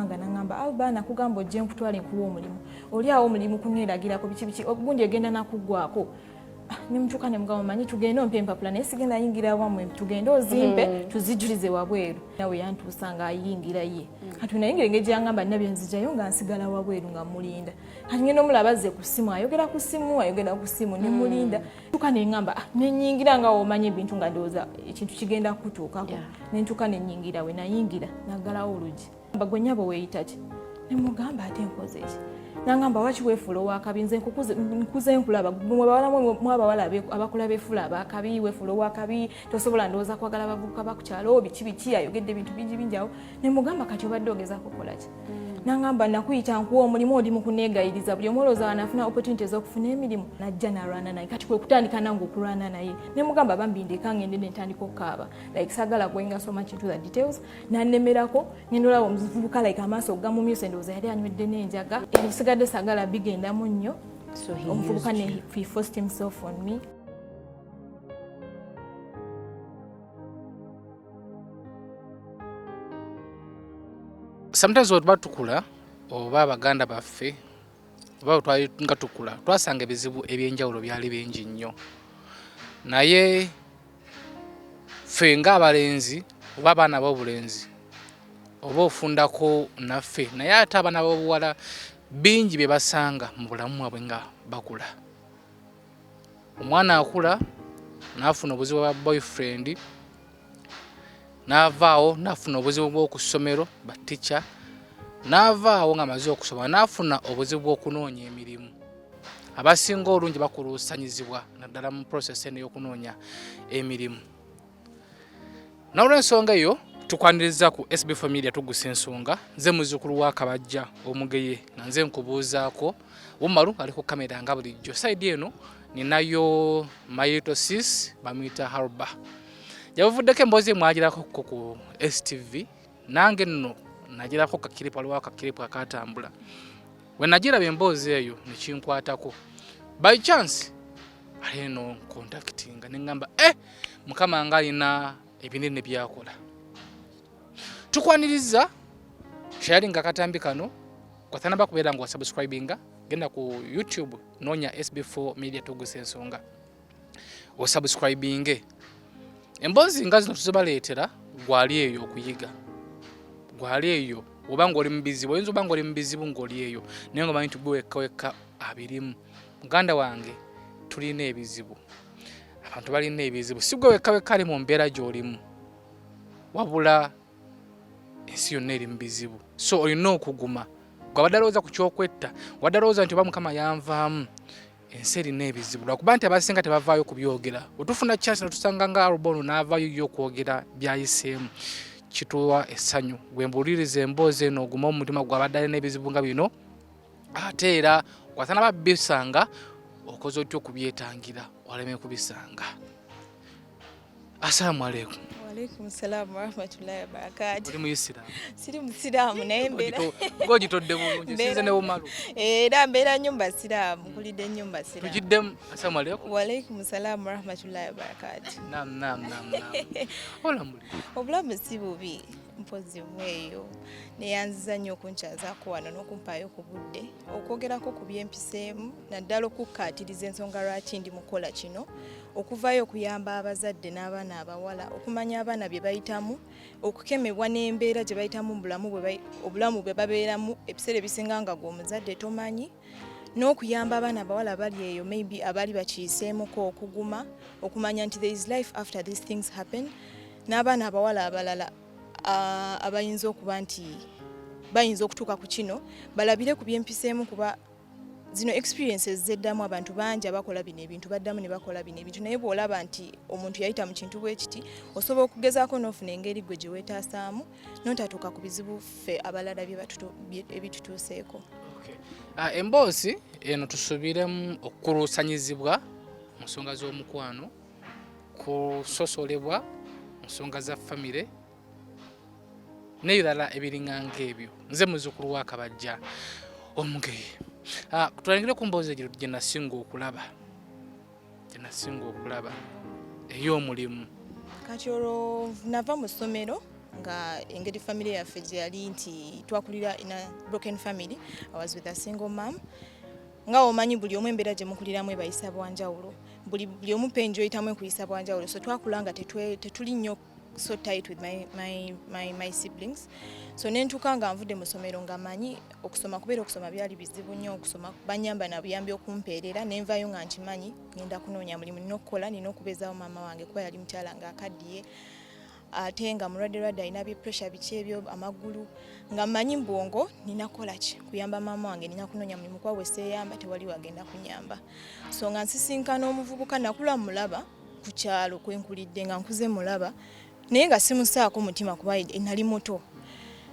Nansanga nangamba, "Alba, nakugamba ojje nkutwale nkuwa omulimu, oli awo omulimu kuneeragirako biki biki, gundi egenda nakuggwako." Ah, nemutuuka nemugamba, "Manyi tugende ompe empapula, naye sigenda yingira wamwe, tugende ozimpe tuzijjulize wabweru." Nawe yantuusa nga ayingira ye. Kati nayingira, engeri gyangamba nabyo nzijayo nga nsigala wabweru nga mulinda. Kati ngenda omulaba azze ku ssimu, ayogera ku ssimu, ayogera ku ssimu, nemulinda. Tuka neŋŋamba, ah, nenyingira nga womanyi ebintu, nga ndowooza ekintu kigenda kutuukako. Nentuuka nenyingira, we nayingira naggalawo olugi. Gwe nyabo weeyita ki? Nemugamba, "Ate nkoze ki?" Nangamba, "Waki weefuula owakabi? Nze nkuze nkulaba mwabawala abakola beefuula abakabi, weefuula owakabi, tosobola ndowooza kwagala bavubuka bakukyalo, biki biki." Ayogedde ebintu bingi bingi awo. Nemugamba, "Kati obadde ogezaako kukola ki?" Nangamba, "Nakuyita nkuwa omulimu, oli mu kuneegayiriza buli omu, olowooza wanafuna opportunity ez'okufuna emirimu." Najja nalwana naye. Kati kwe kutandika nange okulwana naye. Nemugamba, "Bambi ndeka ngende." Nentandika okukaaba, like sagala going so much into the details. Nanemerako, ngenda olaba omuvubuka like amaaso gamumyuse, ndowooza yali anywedde n'enjaga. Ebisigadde sagala bigendamu nnyo. Omuvubuka ne he forced himself on me. Sometimes wetuba tukula, oba abaganda baffe, oba twali nga tukula, twasanga ebizibu ebyenjawulo byali bingi nnyo, naye ffe ng'abalenzi oba abaana b'obulenzi oba ofundako naffe, naye ate abaana b'obuwala bingi bye basanga mu bulamu bwabwe nga bakula. Omwana akula n'afuna obuzibu bwa boyfriend, n'avaawo n'afuna obuzibu bw'oku ssomero, batica, n'avaawo ng'amaze okusoma n'afuna obuzibu bw'okunoonya emirimu. Abasinga olungi bakuluusanyizibwa naddala mu process eno ey'okunoonya emirimu. N'olwensonga eyo tukwaniriza ku SB Familia, tugusa ensonga. Nze muzzukulu wa Kabajja Omugeye, nga nze nkubuuzaako. Wumalu ali ku kamera nga bulijjo. Side eno ninayo mitosis, bamuyita Harba. Jabuvuddeko emboozi emwagirako ku STV, nange nno nagirako ka clip, waliwo aka clip akatambula. We nagiraba emboozi eyo nekinkwatako. By chance ali eno contactinga, neŋŋamba, "Eh, Mukama nga alina ebinene byakola." Tukwaniriza sharing akatambi kano. Kwatanaba kubeera nga wasubscribinga, genda ku YouTube, noonya SB4 Media, tugusa ensonga, osubscribinge. Emboozi nga zino tuzibaleetera gwali eyo okuyiga, gwali eyo oba ngaoli mu bizibu, oyinza oba ngaoli mu bizibu ng'oli eyo, naye nga omanyi nti gwe wekka wekka abirimu. Muganda wange, tulina ebizibu, abantu balina ebizibu, si gwe wekka wekka ali mu mbeera gy'olimu, wabula ensi yonna eri mu bizibu. So olina okuguma. Gwe abadde alowooza ku kyokwetta, wadde alowooza nti oba Mukama yanvaamu, ensi erina ebizibu, lwakuba nti abasinga tebavaayo kubyogera. Otufuna chance netusanga nga Arubono n'avaayo yo okwogera byayiseemu, kituwa essanyu. Gwe mbuuliriza emboozi eno, oguma omutima gwe abadde alina ebizibu nga bino, ate era watanaba bisanga, okoze otya okubyetangira waleme kubisanga? Assalamu alaikum. Waalaikum salaamu warahmatullahi wabarakatu. Oli muyisiraamu? Siri musiraamu, naye mbeera ng'ogitodde bulungi, sinze ne bumalu. Era mbeera nnyo mu basiraamu, nkulidde nnyo mu basiraamu. Tugiddemu, assalamu alaikum. Waalaikum salaamu warahmatullahi wabarakatu. Nam nam nam nam, obulamu buli? Obulamu si bubi, mpozi mweyo. Neyanziza nnyo okunkyazaako wano n'okumpaayo ku budde okwogerako ku byempiseemu, naddala okukkaatiriza ensonga lwaki ndi mukola kino, okuvaayo okuyamba abazadde n'abaana abawala okumanya abaana bye bayitamu, okukemebwa n'embeera gye bayitamu mu bulamu obulamu bwe babeeramu ebiseera ebisinga nga gwe omuzadde tomanyi, n'okuyamba abaana abawala bali eyo maybe abaali bakiyiseemuko okuguma, okumanya nti there is life after these things happen, n'abaana abawala abalala abayinza okuba nti bayinza okutuuka ku kino balabire ku byempiseemu, kuba zino experiences zeddamu. Abantu bangi abakola bino ebintu baddamu ne bakola bino ebintu, naye bw'olaba nti omuntu yayita mu kintu bwe kiti, osobola okugezaako n'ofuna engeri gwe gye weetaasaamu n'otatuuka ku bizibu ffe abalala ebitutuuseeko. Ah, emboozi eno tusubiremu okukuluusanyizibwa mu nsonga z'omukwano, kusosolebwa mu nsonga za famire n'ebirala ebiringa ng'ebyo. Nze muzzukulu wa Kabajja Omugeye. Ah, tulangire ku mboozi egyo gye nasinga okulaba ey'omulimu. Kati olwo nava mu ssomero. Nga engeri family yaffe gye yali nti twakulira in a broken family. I was with a single mom. Nga omanyi, buli omu embeera gye mukuliramu ebayisa bwanjawulo, buli omu pain gy'oyitamu ekuyisa bwanjawulo. So twakula nga tetuli nnyo so tight with my siblings. So nentuuka nga nvudde mu ssomero, nga manyi okusoma, kubeera okusoma byali bizibu nnyo. Okusoma banyamba na buyambi okumpeerera, nenvaayo nga nkimanyi ngenda kunoonya mulimu, nina okukola, nina okubeezaawo maama wange, kuba yali mukyala ng'akaddiye ate nga mulwadde lwadde, alina bi pressure biki ebyo amagulu. Nga mmanyi mu bwongo nina kukola ki kuyamba maama wange, nina kunoonya mulimu, kuba bwe seeyamba tewali wagenda kunyamba. So nga nsisinkana omuvubuka, nakula mulaba ku kyalo kwenkulidde, nga nkuze mulaba, naye nga simusaako mutima kuba nali muto.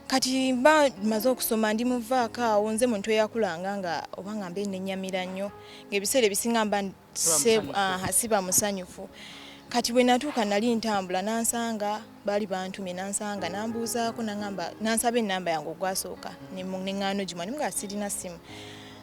Kati mba maze okusoma, ndi muvaako awo, nze muntu eyakulanga nga oba nga mbe nenyamira nnyo, ng'ebiseera ebisinga mba siba musanyufu. Kati bwe natuuka, nali ntambula, nansanga, baali bantumye, nansanga, nambuuzaako, nangamba, nansaba enamba yange ogwasooka, neŋŋaano gimwa, nimuga sirina simu.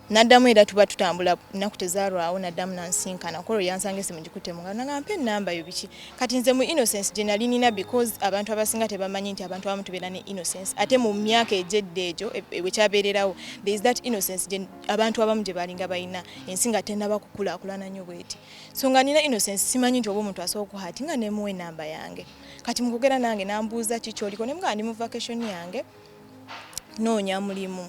Naddamu era tuba tutambula, nnaku tezaalwawo, naddamu nansinkana kolwo, yansanga esimu gikutte mu ngalo, nagamba mpa enamba yo biki. Kati nze mu innocence gye nali nina, because abantu abasinga tebamanyi nti abantu abamu tubeera ne innocence, ate mu myaka egyedda egyo we kyabeererawo, there is that innocence gye abantu abamu gye balinga balina, ensi nga tennaba kukulaakulana nnyo bweti. So nga nina innocence, simanyi nti oba omuntu asobola okuhati, nga nemuwa enamba yange. Kati mukugera nange nambuuza kiki oliko, nemugamba ndi mu vacation yange, noonya mulimu.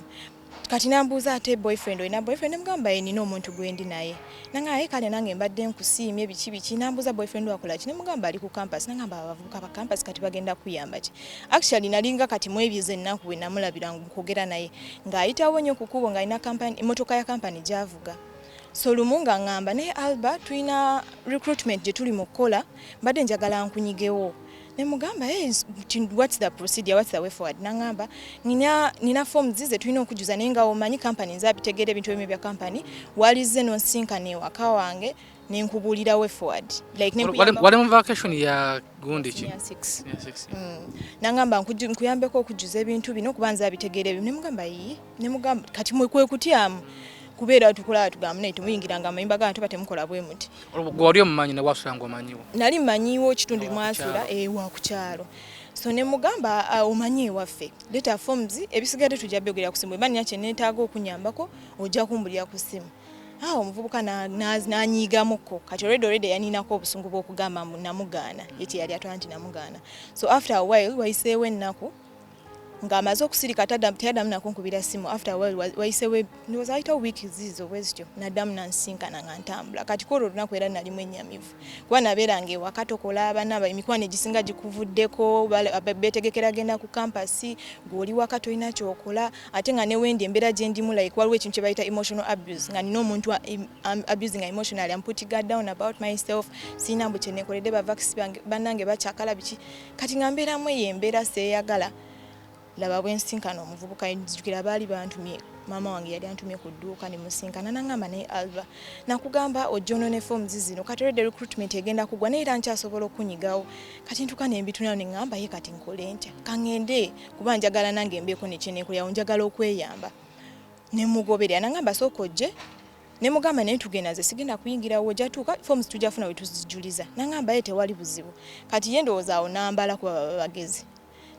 Kati nambuuza ate boyfriend, olina boyfriend? Nemugamba ye, nina omuntu gwendi naye. Nanga aye kale nange mbadde nkusiimye biki biki. Nambuuza boyfriend wakola ki? Nemugamba ali ku campus. Nangamba abavubuka ba campus kati bagenda kuyamba ki? Actually nalinga kati mwebyiza ennaku bwe namulabira nkwogera naye ng'ayitawo nnyo ku kkubo, ng'alina emotoka ya kampani gy'avuga. So lumu nga ŋŋamba, naye Alba, tulina recruitment gye tuli mu kukola, mbadde njagala nkunyigewo. Nemugamba, hey, what's the procedure, what's the way forward? Naŋŋamba nina forms ze tulina okujjuza, naye nga omanyi company, nze abitegeera ebintu ebimu bya company, walizze nonsinkana ewaka wange nenkubuulira way forward, like wali mu vacation ya gundi ki? Nangamba nkuyambeko okujjuza ebintu bino kuba nze abitegeera ebyo. Nemugamba yi, nemugamba kati mwe kutyamu kubeera tukola tugamba naye temuyingiranga amayumba ga tuba temukola bwe muti. Wali omumanyi ne wasula ng'omanyiwo? Nali mmanyiwo kitundu mwasula, ewa ku kyalo. So ne mugamba, omanyi ewaffe, leeta forms, ebisigadde tujja byogera ku simu, eba nina kye neetaaga okunyambako ojja kumbulira ku simu. Awo omuvubuka n'anyiigamukko. Kati already yaninako obusungu bw'okugamba mbu namugaana, ye teyali atwala nti namugaana. So after a while, wayiseewo ennaku, ng'amaze okusirika, teyaddamu nakunkubira simu. After a while, wayiseewo, ndowooza wayitawo wiiki ziizo bwe zityo, naddamu nansinkana nga ntambula. Kati kwolwo olunaku era nalimu ennyamivu, kuba nabeeranga ewaka tokola, abaana emikwano egisinga gikuvuddeko, beetegekera genda ku campus, gw'oli waka tolina kyokola. Ate nga newendi embeera gye ndimu, like waliwo ekintu kye bayita emotional abuse, nga nina omuntu abusing emotionally, I'm putting down about myself, sirina mbu kyenekoledde, bavakisi bannange bakyakala biki. Kati nga mbeeramu eyo embeera, seeyagala. Laba bwensinkana omuvubuka, nzijukira baali bantumye, maama wange yali antumye ku dduuka, ne musinkana, nangamba, naye Alva, nakugamba ojja onone forms zino, kati already recruitment egenda kugwa, naye era nkyasobola okunyigawo. Kati ntuuka nembitunayo, ne ŋŋamba, ye kati nkole ntya? Kaŋŋende, kuba njagala nange mbeeko nekyenekolerawo, njagala okweyamba. Nemugoberera, nangamba sooka ojje. Nemugamba naye tugenda, nze sigenda kuyingirawo, ojatuuka forms tujja funa we tuzijuliza. Nangamba ye tewali buzibu. Kati ye ndowooza awo nambala, kuba baba bagezi,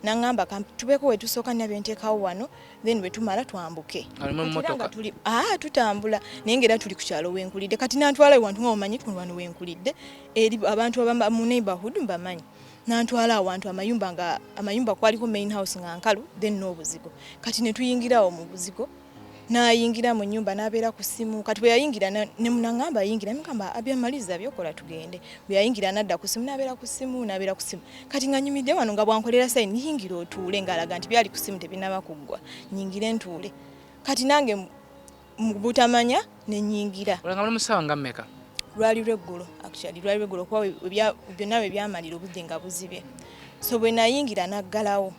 naŋŋamba tubeeko we tusooka, nina byenteekawo wano, then bwe tumala twambuke. Tuli tutambula, naye ngaera tuli ku kyalo wenkulidde. Kati nantwala ewantu nga omanyi wano wenkulidde, eri abantu mu neighborhood mbamanyi. Nantwala awantu amayumba, nga amayumba kwaliko main house nga nkalu, then n'obuzigo. Kati ne tuyingirawo mu buzigo, n'ayingira mu nyumba n'abeera ku ssimu. Kati bwe yayingira, naŋŋamba ayingira, nemugamba abyamaliza byokola tugende. Bwe yayingira n'adda ku ssimu, n'abeera ku ssimu, n'abeera ku ssimu. Kati nga nyumidde wano, nga bwankolera sign, yingira otuule, ng'alaga nti byali ku ssimu tebinaba kuggwa, nyingire ntuule. Kati nange mu butamanya ne nyingira. Olanga muli musawa nga mmeka? Lwali lweggulo, actually lwali lweggulo, kuba byonna bwe byamalira obudde nga buzibye. So bwe nayingira naggalawo.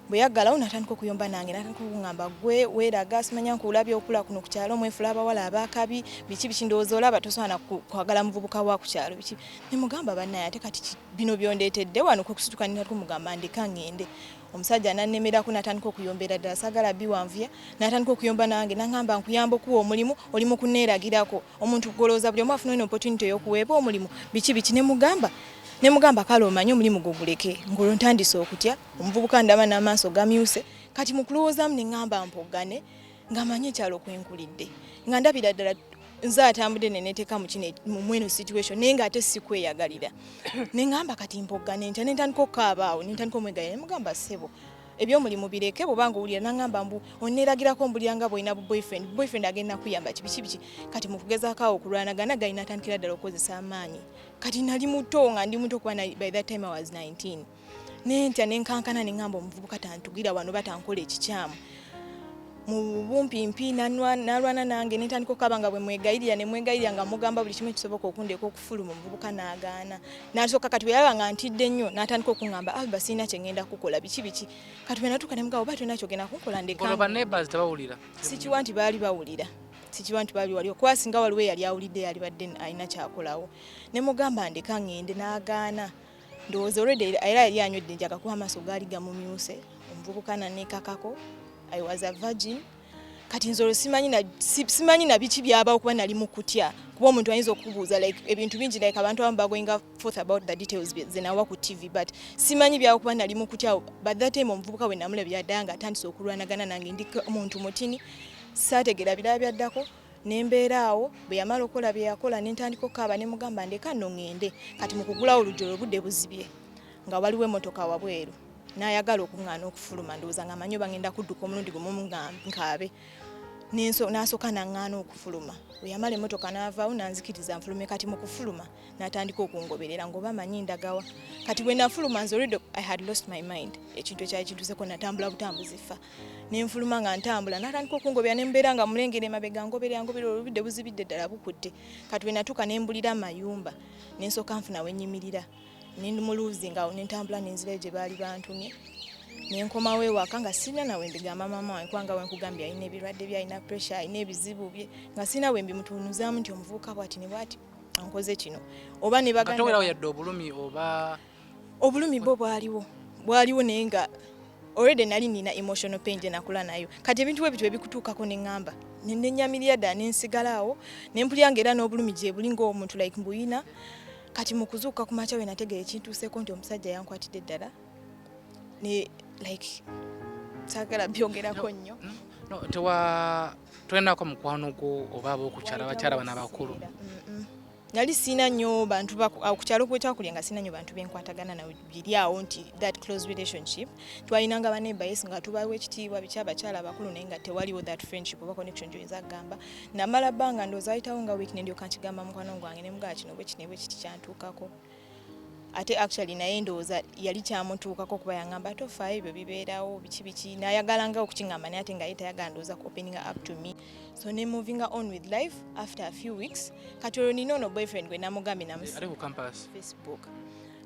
Bwe yaggalawo natandika okuyomba nange, natandika okuŋŋamba, gwe weeraga, simanya nkuulabye okula kuno ku kyalo, mwefula abawala abakabi biki biki, ndowooza olaba tosobola kwagala muvubuka wa ku kyalo biki. Nemugamba, bannaye, ate kati bino byondeetedde wano? Kwe kusituka nina kumugamba ndeka ŋŋende. Omusajja nannemerako, natandika okuyombera ddala, saagala biwanvuya, natandika okuyomba nange, naŋŋamba nkuyamba okuwa omulimu, oli mu kunneeragirako, omuntu golowooza buli omu afuna eno opportunity ey'okuweebwa omulimu biki biki. Ne mugamba Ne mugamba, "Kale omanyi omulimu gwo guleke." Ngolwo ntandise okutya omuvubuka, ndaba n'amaaso gamyuse. Kati mu kulowoozaamu ne ŋŋamba mpoggane, nga manyi ekyalo kwenkulidde, nga ndabira ddala nze atambudde neneteeka mu kino, mu mweno situation, naye ng'ate sikweyagalira. Ne ŋŋamba, "Kati mpoggane ntya?" Ne ntandika okukaaba awo, ne ntandika omwegayira, ne mugamba, "Ssebo, ebyomulimu bireke bwobanga owulira." Naŋŋamba mbu, "Onneeragirako, mbulira nga bwolina bu boyfriend, boyfriend agenda kuyamba ki, biki biki." Kati mu kugezaako awo okulwanagana, galina atandikira ddala okukozesa amaanyi. Kati nali muto, nga ndi muto kuba by that time I was 19. Nentya, nenkankana, neŋŋamba omuvubuka tantugira wano, batankola ekikyamu. Mu bumpimpi nalwana nange, nentandika okukaba nga bwe mwegayirira, ne mwegayirira nga mugamba buli kimu ekisoboka okundeka okufuluma. Omuvubuka n'agaana, nasooka. Kati bwe yalaba nga ntidde nnyo, n'atandika okuŋŋamba, "Alba, sirina kye ŋŋenda kukola, biki biki." Kati bwe natuuka ne mugamba, "Oba tolina kyogenda kunkola, ndeka." Olwo ba neighbors tebawulira? Sikiwa nti baali bawulira, sikiwa nti baali waliwo, kuba singa waliwo eyali awulidde, yalibadde alina kyakolawo. Ne mugamba, "Ndeka ŋŋende." N'agaana. Ndowooza already era yali anywedde enjaga, kuba amaaso gaali gamumyuse. Omuvubuka naneekakako. I was a virgin. Kati nze olwo simanyi na biki byabawo, kuba nali mu kutya, kuba omuntu ayinza okubuuza like ebintu bingi, like abantu abamu bagoinga forth about the details ze nawa ku TV, but simanyi byawo kuba nali mu kutya. But that time omuvubuka we namulabye addala nga atandise okulwanagana nange, ndi muntu mutini, saategeera birala byaddako. Nembeera awo. Bwe yamala okukola bye yakola, ne ntandika okukaaba, ne mugamba, "Ndeka nno ŋŋende." Kati mu kugulawo oluggi, olwo obudde buzibye, nga waliwo emmotoka wabweru, n'ayagala okuŋŋaana okufuluma. Ndowooza nga amanyi oba ngenda kudduka omulundi gumu nga nkaabe. N'asooka naŋŋaana okufuluma. Bwe yamala, emmotoka n'avaawo, nanzikiriza nfulume. Kati mu kufuluma n'atandika okungoberera ng'oba amanyi ndagawa. Kati bwe nafuluma, nze already I had lost my mind, ekintu ekyali kintuseko. Natambula butambuzi fa, nenfuluma. Nga ntambula, n'atandika okungoberera, nembeera nga mulengera emabega, ngoberera, ngoberera. Olubidde buzibidde ddala, bukutte. Kati bwe natuuka nembulira amayumba, nensooka nfuna wenyimirira, nemuluuzinga awo, nentambula nenzirayo gye baali bantumye, nenkomawo ewaka nga sirina nawe mbigamba maama wange, kubanga wenkugambye alina ebirwadde bye, alina pressure, alina ebizibu bye, nga sirina we mbimutunuzaamu nti omuvubuka bwati ne bwati ankoze kino oba ne Nga baganda. towerawo yadde obulumi oba? Obulumi bwo bwaliwo, bwaliwo, naye nga already nali nina emotional pain gye nakula nayo. Kati ebintu bwe bityo ebikutuukako, neŋŋamba nenyamirira ddala, nensigala awo, nempulira nga era n'obulumi gye buli ng'omuntu, like mbuyina. Kati mu kuzuukuka ku makya, we nategeera ekintuuseeko nti omusajja yankwatidde ddala, ne like saagala byogerako nnyo. No, tewa togendako mukwano gwo oba ab'okukyala, abakyala bano abakulu? Nali siina nnyo bantu awo ku kyalo kwekyakulya, nga siina nnyo bantu benkwatagana nawe biri awo nti that close relationship. Twalinanga baneighbor, yes, nga tubawa ekitiibwa, biki, abakyala abakulu, naye nga tewaliwo that friendship oba connection gyoyinza kugamba. Namala bbanga, ndowooza ayitawo nga week, nendyoka nkigamba mukwano gwange, nemugamba kino bwe kino bwe kiti kyantuukako. Ate actually naye ndowooza yali kyamutuukako, kuba yaŋŋamba, "Tofaayo, ebyo bibeerawo, biki biki." Nayagala nga okukiŋŋamba, naye ate nga ye tayagala ndowooza ku opening up to me. So ne moving on with life. After a few weeks, kati olwo nina ono boyfriend gwe namugambye namusi Ali ku campus? Facebook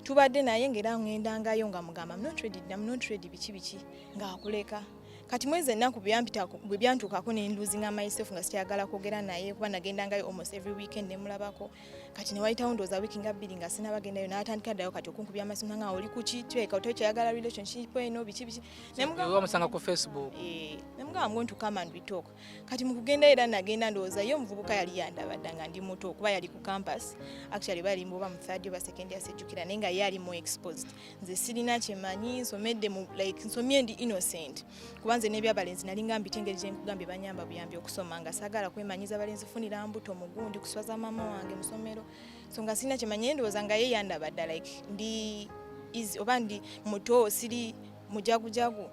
tubadde naye, ng'era ŋŋendangayo nga mugamba, "I'm not ready, I'm not ready," biki biki, ng'akuleka. Kati mwezi ennaku bwe byantuukako, ne nlosinga myself, nga sikyagala kwogera naye, kuba nagendangayo almost every weekend nemulabako. Kati ne wayitawo ndowooza wiiki nga 2 nga sinabagendayo, n'atandika ddayo kati okunkubya amasimu nga, "Oli kuki? Tweka tokyayagala relationship eno, biki biki." Nemugamba Wamusanga ku Facebook? Eh, nemugamba, "I'm going to come and we talk." Kati mu kugenda era nagenda, ndowooza ye omuvubuka yali yandabadda nga ndi muto, kuba yali ku campus. Actually bali oba mu third oba second year, sejjukira, naye nga ye ali more exposed. Nze sirina kyemanyi, nsomedde mu like nsomye, ndi innocent, kuba nze n'ebyabalenzi nalinga mbita engeri gye nkugambye, banyamba buyambi okusoma, nga saagala kwemanyiza balenzi, funira mbuto mugundi kuswaza maama wange mu ssomero. So nga sirina kyemanyi, naye ndowooza nga ye yandabadda like ndi easy, oba ndi muto, siri mujagujagu.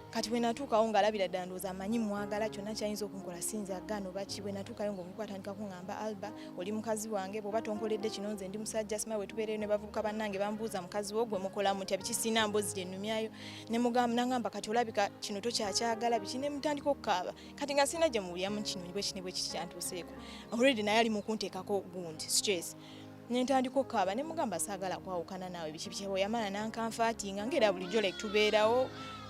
Kati bwe natuukawo, ng'alabira ddala ndowooza amanyi mwagala, kyonna kyayinza okunkola sinza agaana oba ki. Bwe natuukayo, ng'omuvubuka atandika kuŋŋamba, "Alba, oli mukazi wange, bw'oba tonkoledde kino, nze ndi musajja simanyi. Bwe tubeereyo ne bavubuka bannange bambuuza, mukazi wo gwe mukola mutya, biki?" Siina mboozi gye nnumyayo. Ne mugamba, naŋŋamba, "Kati olabika kino tokyakyagala, biki." Ne mutandika okukaaba. Kati nga sirina gye muwuliramu kino bwe kino bwe kiti kyantuuseeko. Already naye ali mu kunteekako gundi stress. Nentandika okukaaba, ne mugamba, "Saagala kwawukana naawe, biki biki." Bwe yamala nancomfortinga, ngaera bulijjo like tubeerawo,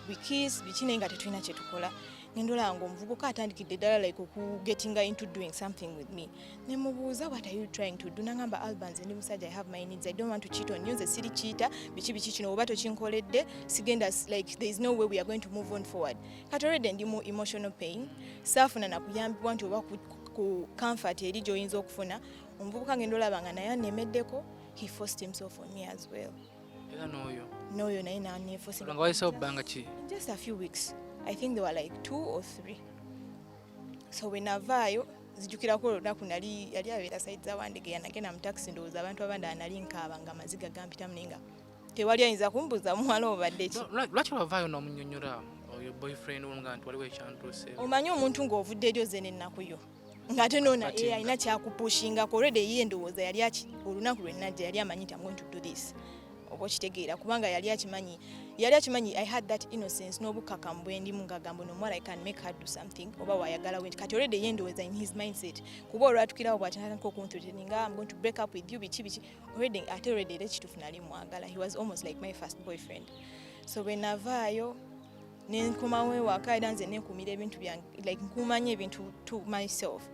we kiss, biki, naye nga tetulina kye tukola. Ngendolaba nga omuvubuka atandikidde ddala like okugettinga into doing something with me. Ne mubuuza, "What are you trying to do?" Nangamba, "Alba, nze ndi musajja, I have my needs, I don't want to cheat on you, nze siri cheater, biki biki, kino oba tokinkoledde sigenda, like there is no way we are going to move on forward." Kati already ndi mu emotional pain, saafuna nakuyambibwa nti oba ku comfort eri gy'oyinza okufuna. Omuvubuka ngenda olaba nga naye anemeddeko. He forced himself on me as well. Era n'oyo? N'oyo naye naneforcinga. Nga wayisewo bbanga ki? In just a few weeks. I think they were like 2 or 3. So bwe navaayo, nzijukirako olunaku nali yali abeera side za Wandegeya, nagenda mu taxi, ndowooza abantu abandi nali nkaaba nga amaziga gampitamu, naye nga tewali ayinza kumbuuza, "Muwala, obadde ki?" Lwaki wavaayo n'omunyonyola oyo boyfriend wo nga nti waliwo ekyantuuse? Omanyi omuntu ng'ovudde eri oze n'ennaku yo, ng'ate noona Katinga. Alina kyakupushingako already. Ye ndowooza yali aki olunaku lwe najja yali amanyi nti I'm going to do this, oba okitegeera, kubanga yali akimanyi I had that innocence n'obukkakkamu bwe ndimu, ng'agamba, "Ono omuwala, I can make her do something oba wayagala we." Kati already ye ndowooza in his mindset, kuba olwatukirawo bw'ati natandika okunthreateninga, "I'm going to break up with you," biki biki. Already ate already era ekituufu nali mwagala. He was almost like my first boyfriend. So bwe navaayo nenkomawo ewaka, era nze nenkuumira ebintu byange, like nkuumanya ebintu to myself,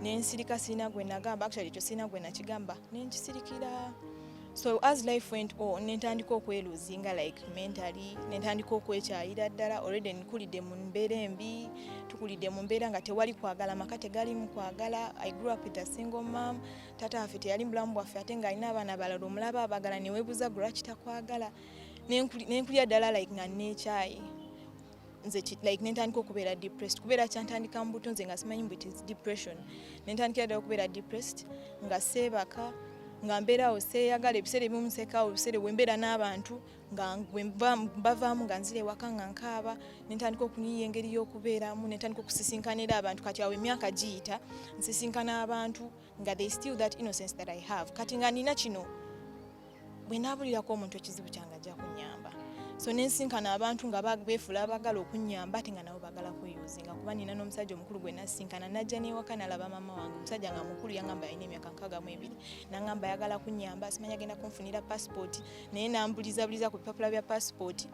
nensirika, sirina gwe nagamba. Actually ekyo sirina gwe nakigamba, nenkisirikira. So as life went on, nentandika okwelosinga, like mentally nentandika okwekyayira ddala. Already nkulidde mu mbeera embi, tukulidde mu mbeera nga tewali kwagala, maka tegalimu kwagala. I grew up with a single mom. Taata waffe teyali mubulamu bwaffe, ate ng'alina abaana balala. Omulaba abagala, neweebuuza lwaki takwagala. Nenkulira ddala like nga neekyayi nze like nentandika okubeera depressed, kubeera kyantandika mu buto nze nga simanyi mbu it is depression. Nentandikira ddala okubeera depressed nga seebaka, nga mbeerawo seeyagala. Ebiseera ebimu nsekaawo, ebiseera bwe mbeera n'abantu nga bwe mbavaamu nga nzira ewaka nga nkaaba. Nentandika okunyiya engeri y'okubeeramu, nentandika okusisinkanira abantu. Kati awo emyaka giyita, nsisinkana abantu nga they still that innocence that I have. Kati nga nina kino, bwe naabulirako omuntu ekizibu kyange ajja kunnyamba. So nensinkana abantu nga beefuula abagala okunnyamba, ate nga nabo bagala kweyuzinga, kuba nina n'omusajja omukulu gwe nasinkana, najja n'ewaka nalaba maama wange. Omusajja nga mukulu, yangamba alina emyaka 62, nangamba ayagala kunnyamba, simanyi agenda kunfunira passport, naye nambulizabuliza ku bipapula bya passport,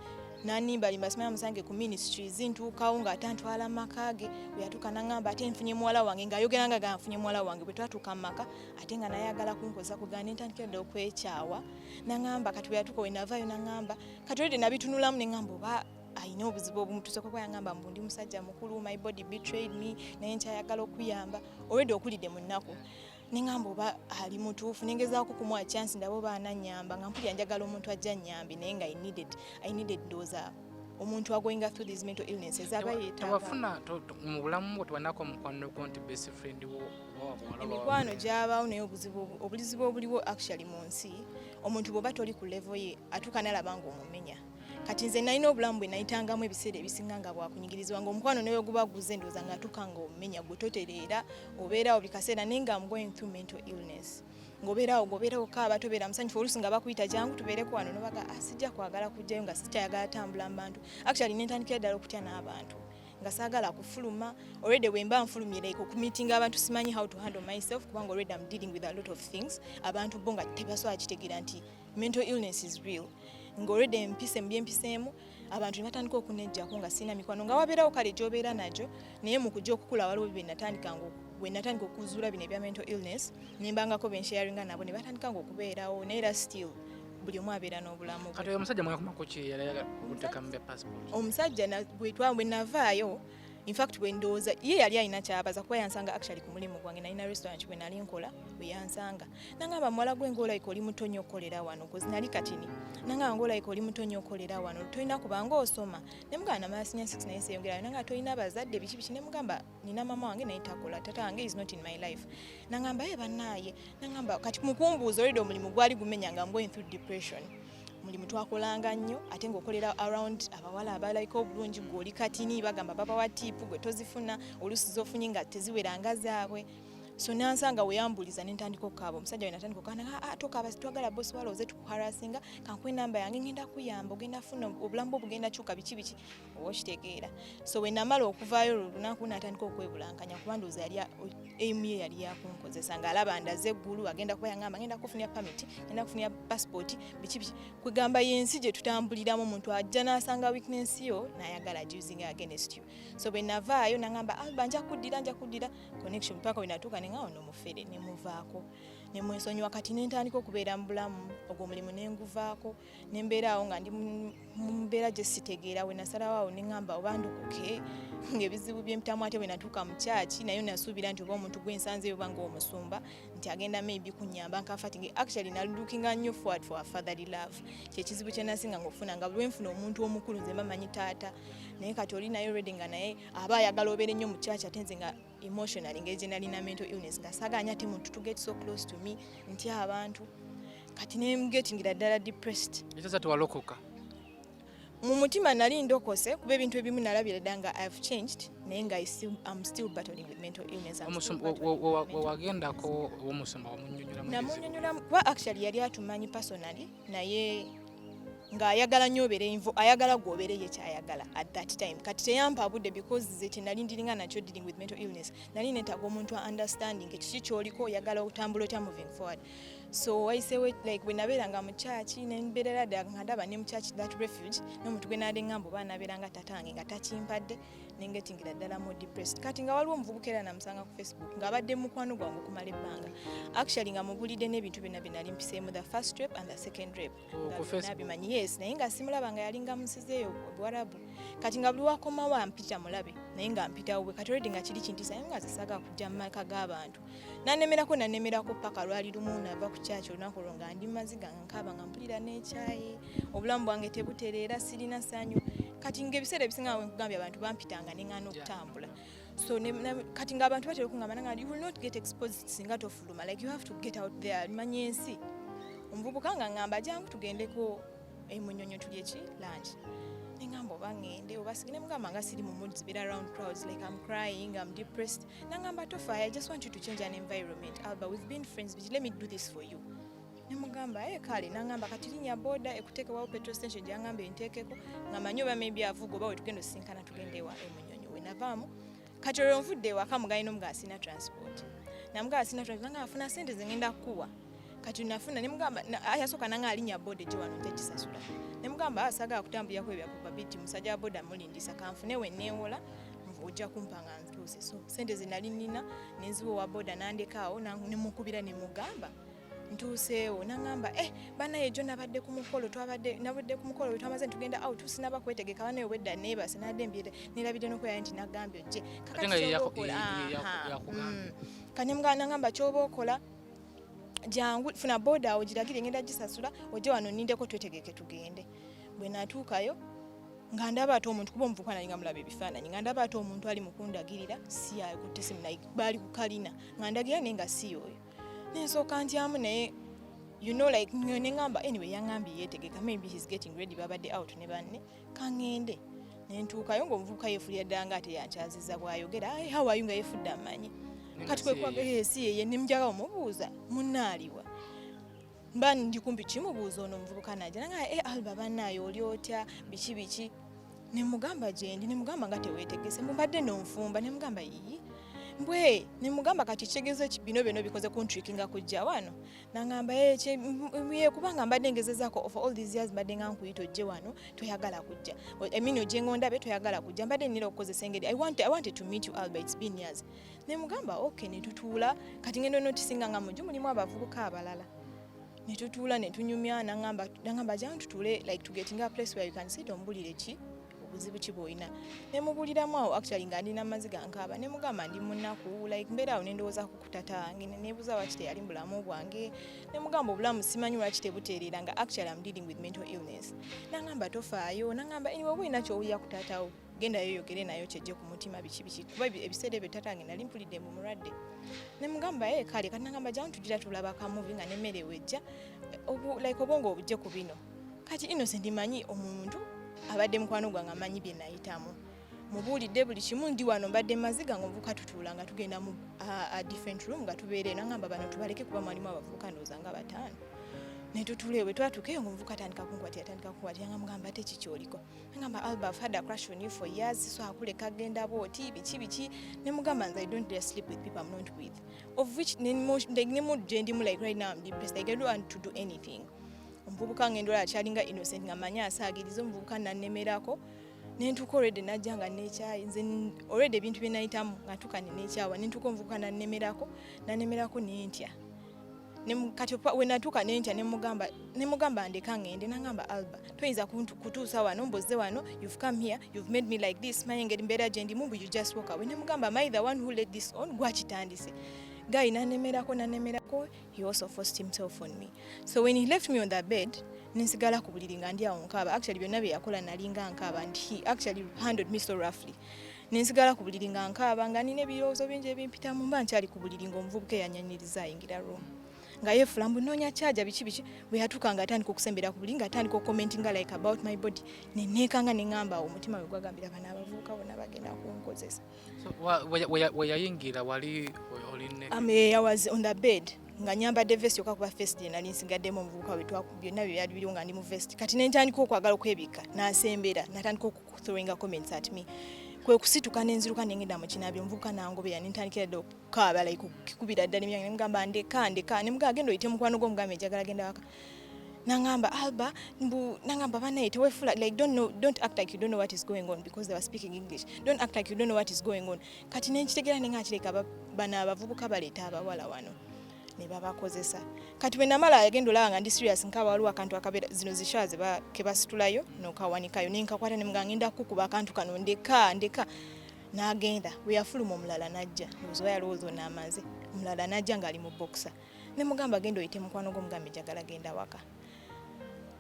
nanimbalimba, simanyi amusange ku ministries. Ntuukawo ng'ate antwala mu maka ge. Bwe yatuuka naŋŋamba, "Ate nfunye muwala wange," ng'ayogera nga ga nfunye muwala wange. Bwe twatuuka mu maka, ate nga naye ayagala kunkoza kuganda, nentandikira ddala okwekyawa. Naŋŋamba kati bwe yatuuka, we navaayo, naŋŋamba kati already nabitunulamu, ne ŋŋamba oba alina obuzibu obumutuuseko, kuba yaŋŋamba mbu ndi musajja mukulu, my body betrayed me, naye nkyayagala okuyamba. Already okulidde mu nnaku, neŋŋamba oba ali mutuufu, nengezaako kumuwa chance ndaba oba anannyamba, nga mpulira njagala omuntu ajja nnyambe, naye nga I needed ndowooza omuntu agoinga through these mental illnesses aba yeetaaga. Tewafuna mu bulamu bwo tewanako mukwano gwo nti best friend wo oba wa buwala oba wa Emikwano gyabaawo, naye obuzibu obuliwo actually mu nsi, omuntu bw'oba toli ku level ye atuuka nalaba ng'omumenya. Kati nze nalina obulamu bwe nayitangamu ebiseera ebisinga nga bwakunyigirizibwa, nga omukwano newe guba guze, ndowooza ng'atuuka ng'omumenya, gwe totereera, obeerawo buli kaseera, naye nga I'm going through mental illness, ng'obeerawo ng'obeerawo kaaba, tobeera musanyufu. Oluusi nga bakuyita, "Jangu tubeereko wano," nobaga, "Ah, sijja kwagala kujjayo," nga sikyayagala tambula mu bantu. Actually nentandikira ddala okutya n'abantu, nga saagala kufuluma. Already bwe mba nfulumye, like okumeetinga abantu, simanyi how to handle myself, kubanga already I'm dealing with a lot of things. Abantu bo nga tebasobola kitegeera nti mental illness is real, nga already empise mu byempiseemu, abantu ne batandika okunejjako, nga sirina mikwano, nga wabeerawo kale gy'obeera nagyo. Naye mu kujja okukula, waliwo bye natandika nga bwe natandika okuzuula bino ebya mental illness, nembangako bensharinga nabo, ne batandika nga okubeerawo, naye era still buli omu abeera n'obulamu bwe. Kati oyo omusajja mwakomako ki? Yali ayagala kuteeka mu bya passport? Omusajja bwe navaayo, in fact bwe ndowooza ye yali alina kyabaza, kuba yansanga actually ku mulimu gwange, nalina restaurant bwe nali nkola. Bwe yansanga nangamba, "Muwala gwe, ng'olabika oli muto nnyo okukolera wano," cause nali katini. Nangamba, "Ng'olabika oli muto nnyo okukolera wano, tolina kubanga osoma." Ne mugamba, "Namala senior six, naye seeyongerayo." Nangamba, "Tolina bazadde, biki biki?" Ne mugamba, "Nina mama wange naye takola, tata wange is not in my life." Nangamba, "Ye bannaaye." Nangamba kati mukumbuuza, already omulimu gwali gumenya, nga I'm going through depression. Mulimu twakolanga nnyo, ate ng'okolera around abawala abalabika obulungi, gwe oli katini, bagamba babawa tip, gwe tozifuna, oluusi zofunye nga teziweranga zaabwe. So nansanga weyambuliza, nentandika okukaaba. Omusajja we natandika okukaaba, "Ah, tokaaba, twagala bosi wala oze tukuharasinga, kankuwa enamba yange, ngenda kuyamba, ogenda funa obulamu bwo bugenda kyuka," biki biki, oba okitegeera. So we namala okuvaayo olwo olunaku, natandika okwebulankanya, kuba ndowooza yali aim ye yali yakunkozesa, ng'alaba ndaze eggulu, agenda kuba yangamba, "Ngenda kufunira permit, ngenda kufunira passport," biki biki. Kwegamba yensi gye tutambuliramu, omuntu ajja n'asanga weakness yo n'ayagala using against you. So bwe navaayo nangamba, "Alba, nja kuddira, nja kuddira," connection, paka we natuuka ne nga ono mufere, ne muvaako. Nemwesonyiwa. Kati nentandika okubeera mu bulamu ogwo, omulimu nenguvaako, nembeera awo nga ndi mu mbeera gye sitegeera. We nasalawo awo neŋŋamba oba ndokoke ng'ebizibu byempitamu. Ate bwe natuuka mu kyaki naye nasuubira nti oba omuntu gwensanzeyo oba ng'omusumba nti agenda maybe kunyamba nkafatinge. Actually nalookinga nnyo forward for a fatherly love. Kyekizibu kye nasinga ngaokufuna, nga bwe nfuna omuntu omukulu nze mba manyi taata, naye kati oli naye already nga naye aba ayagala obeere nnyo mu kyaki, ate nze nga emotionally ngeri gye nalina mental illness nga saaganya ate muntu to get so close to me, nti abantu. Kati nemgetingira ddala depressed. Ekyosa tewalokoka? Mu mutima nali ndokose, kuba ebintu ebimu nalabira ddala nga I've changed, naye nga I'm still battling with mental illness. I'm still battling with mental Wewagendako omusumba, wamunyonyolamu? Namunyonyola, kuba actually yali atumanyi personally, naye ng'ayagala nnyo obeere ayagala gwe obeere ye kyayagala at that time. Kati teyampa budde because ze kye nali ndiringa nakyo, dealing with mental illness, nali neetaaga omuntu understanding kiki kyoliko, oyagala otambula otya moving forward. So wayiseewo like bwe nabeeranga mu kyaki nembeerera ddala nga ndaba ne mu kyaki that refuge n'omuntu gwe naali ŋŋamba oba anabeera nga tatange nga takimpadde, nengetingira ddala more depressed. Kati nga waliwo omuvubuka era namusanga ku Facebook ng'abadde mukwano gwange okumala ebbanga, actually nga mubulidde n'ebintu byonna bye nali mpiseemu, the first rape and the second rape. Oh, nga ku byonna Facebook? Bimanyi, yes, naye nga simulaba, nga yalinga musizeeyo Buwarabu. Kati nga buli wakomawo ampita mulabe, naye nga mpitawo bwe. Kati already nga kiri kintiisa, naye nga zisaga kujja mu maka g'abantu. Nanemerako, nanemerako paka lwali lumu nava ku kyaki olunaku olwo nga ndi maziga, nga nkaaba, nga mpulira n'ekyayi, obulamu bwange tebutereera, sirina ssanyu. Kati ng'ebiseera ebisinga we nkugambye abantu bampitanga neŋŋaana okutambula. So kati ng'abantu batera okungamba nanga, "You will not get exposed singa tofuluma, like you have to get out there, manya ensi." Omuvubuka nga ŋŋamba, "Jangu tugendeko emunyonyo tulye ki lunch." Neŋŋamba oba ŋŋende oba sigende. Mugamba nga siri mu mood zibeera around crowds, like I'm crying, I'm depressed. Nangamba, "Tofa, I just want you to change an environment. Alba, we've been friends, but let me do this for you." Nemugamba, "E kale." Nangamba, "Kati linnya boda ekuteekewawo petrol station." Gyangamba enteekeko nga manyi oba maybe avuga oba wetugenda osisinkana tugende ewa emunyonyo. Wenavaamu kati olwo nvudde ewaka mugalina omugaa sina transport. Namugamba sina transport, nanga afuna sente zengenda kukuwa. Kati nafuna, nemugamba yasooka nanga alinnya boda ejje wano nja gisasula. Nemugamba asagala kutambulirako ebya probability, musajja wa boda mulindisa, kanfune we neewola, ojja kumpa nga ntuuse. So sente ze nali nina nenziwa owa boda, nandekaawo. Nemukubira nemugamba ntuuseewo. Naŋŋamba, "Eh, banaye jo nabadde ku mukolo, twabadde nabadde ku mukolo, twamaze ntugenda out, sinaba kwetegeka, banaye obwedda neebase, nadde mbyere nerabidde n'okwera nti nagambye ojje." Ate nga ye Kyoba okola, ye aha, yakugambye. Kati nagamba, "Kyoba okola, jangu funa boda awo giragire ngenda gisasula, ojje wano nindeko twetegeke tugende." Bwe natuukayo nga ndaba ate omuntu, kuba omuvubuka nali nga mulaba ebifaananyi, nga ndaba ate omuntu ali mu kundagirira si akutte simu, naye baali ku kalina nga ndagirira, naye nga si oyo. Nensooka ntyamu, naye like neŋŋamba, anyway yaŋŋambye yeetegeka, maybe he's getting ready, babadde out ne banne, kaŋŋende. Nentuukayo ng'omuvubuka yeefulira ddala nga ate yankyaziza bw'ayogera, "Hey, how are you?" nga yeefudde amanyi. Naye Kati nga si kwe yeye. Si yeye. Nemujagala omubuuza munnaaliwa, mba ndi kumpi kimubuuza, ono omuvubuka najja nanga, "E Alba, bannaayo oli otya, biki biki?" Nemugamba gyendi, nemugamba nga teweetegese, mbu mbadde nonfumba. Nemugamba yiyi mbwe, nemugamba kati kitegeeza ki bino byonna bikoze kuntrickinga kujja wano? Nangamba, "Eh, ye kubanga mbadde ngezezaako for all these years, mbadde nga nkuyita ojje wano, toyagala kujja. I mean ojje ngondabe, toyagala kujja, mbadde nina okukozesa engeri. I wanted to meet you, Alba, it's been years." Nemugamba okay, netutuula. Kati ngenda notisinga nga muju mulimu abavubuka abalala, netutuula netunyumya. Nangamba, "Jangu tutuule, like to getting a place where you can sit, ombulire ki obuzibu ki bw'olina." Nemubuliramu awo, actually nga ndina amaziga nkaaba. Nemugamba ndi munaku, like mbeera awo nendowooza ku kutata wange, neneebuuza lwaki teyali mu bulamu bwange. Nemugamba obulamu simanyi lwaki tebutereera, nga actually I'm dealing with mental illness. Nangamba tofaayo. Nangamba, "Anyway, oba olina kyowulira ku taatawo, gendayo yogere nayo kyejje ku mutima, biki biki," kuba ebiseera ebyo taata wange nali mpulidde mbu mulwadde. Nemugamba ye kale. Kati nangamba, "Jangu tugira tulaba ka movie nga nemmere wejja, like obwongo obujje ku bino." Kati Innocent, manyi omuntu abadde mukwano gwange, amanyi bye nayitamu, mubuulidde buli kimu. Ndi wano mbadde maziga nga omuvubuka tutuula nga tugenda mu a different room nga tubeera eno. Ngamba bano tubaleke kuba mwalimu abavubuka ndowooza nga bataano. Netutuula ewe twatuuka eyo nga omuvubuka atandika kunkwatira, atandika kunkwatira, nga mugamba ate kikyoliko. Ngamba, "Alba, I've had a crush on you for years, so akuleka genda bwoti, biki biki." Nemugamba, "Nze I don't dare sleep with people I'm not with," of which like, ne mood gye ndimu, like right now I'm depressed, like I don't want to do anything. Omuvubuka ngenda olaba kyalinga innocent nga manyi asaagiriza. Omuvubuka nannemerako nentuuka already najja nga nekyayi nze already ebintu bye nayitamu nga ntuuka ne nekyawa. Nentuuka omuvubuka nannemerako, nannemerako nentya. Kati we natuuka nentya, nemugamba ndeka ngende. Nangamba, "Alba, toyinza kutuusa wano, mboze wano. You've come here, you've made me like this. Manye engeri mbeera gye ndimu, mbu you just walk away." Nemugamba, "Am I the one who let this on? Gwakitandise." Guy nanemerako, nanemerako. He also forced himself on me. So when he left me on the bed, nensigala ku buliri nga ndi awo nkaaba. Actually, byonna bye yakola nalinga nkaaba, and he actually handled me so roughly. Nensigala ku buliri nga nkaaba, nga nina ebirowoozo bingi ebimpitamu. Mba nkyali ku buliri ng'omuvubuka eyanyanyiriza ayingira room nga yeefula mbu noonya kyaja biki biki. Bwe yatuuka nga atandika okusembera ku buliri, nga atandika okucommentinga like about my body. Neneekanga, neŋŋamba awo omutima we gwagambira, bano abavubuka bonna bagenda kunkozesa. So, we yayingira wali oli naked? I was on the bed nga nyambadde vest yokka, kuba vest gye nali nsigaddemu omuvubuka we byonna bye byali biriwo nga ndi mu vest. Kati ne ntandika okwagala okwebikka, n'asembera natandika okuthrowinga comments at me. Kwe kusituka nenziruka nengenda mu kinaabiro. Omuvubuka nangobera, nentandikira ddala okukaaba, like okukubira ddala emyange. Nemugamba, "Ndeka, ndeka." Nemugamba, "Genda oyite mukwano gwo, omugambe njagala genda waka." Nangamba, "Alba," mbu nangamba, "banaye tewefula, like don't know, don't act like you don't know what is going on," because they were speaking English. "Don't act like you don't know what is going on." Kati nenkitegeera, nenga kireka bano abavubuka baleeta abawala wano ne babakozesa. Kati bwe namala agenda olaba nga ndi serious nkaaba, waliwo akantu akabeera zino zishawa ke basitulayo nokawanikayo, nenkakwata, nemuga, "Ngenda kukuba akantu kano, ndeka, ndeka." N'agenda. Bwe yafuluma, omulala n'ajja. Ndowooza oba yalowooza onaamaze. Omulala n'ajja ng'ali mu boxer. Nemugamba, "Genda oyite mukwano gwo, mugambe njagala genda waka."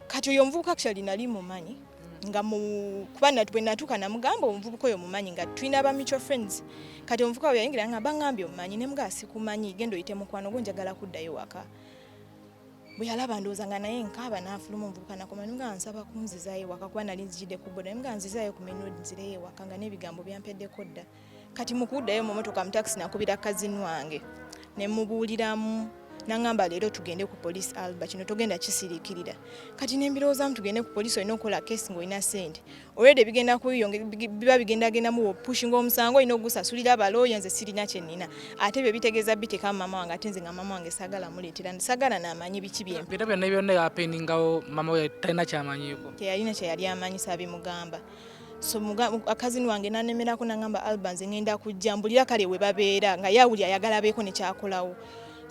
Kati oyo omuvubuka actually nali mumanyi nga mu kuba bwe natuuka namugamba, omuvubuka oyo mumanyi, nga tulina ba mutual friends. Kati omuvubuka bwe yayingira nga baŋŋambye omumanyi, nemugamba, "Sikumanyi, genda oyite mukwano gwo, njagala kuddayo waka." Bwe yalaba ndowooza nga naye nkaaba, n'afuluma. Omuvubuka nakoma, nemugamba, "Nsaba kunzizaayo ewaka," kuba nali nzijidde ku boda. Nemugamba, "Nzizaayo ku main road, nzireyo ewaka," nga n'ebigambo byampeddeko dda. Kati mu kuddayo mu motoka, mu taxi, nakubira cousin wange ne mubuuliramu. Naŋŋamba, "Leero tugende ku police, Alba, kino togenda kisiriikirira." Kati nembirowoozamu, tugende ku poliisi, olina okukola kesi ng'olina ssente already, bigenda kuyonge biba bigendagendamu, pushinga omusango, olina ogusasulira abalooya. Nze sirina kye nnina, ate byo bitegeeza biteekamu maama wange, ate nze nga maama wange saagala muleetera, saagala naamanyi biki byempa. Bino byonna byonna yapendingawo, mama we talina kyamanyiiko? Teyalina kyeyali amanyi, saabimugamba. So cousin wange nanemerako, nangamba, "Alba, nze ngenda kujja, mbulira kale we babeera," nga yawuli ayagala abeeko nekyakolawo.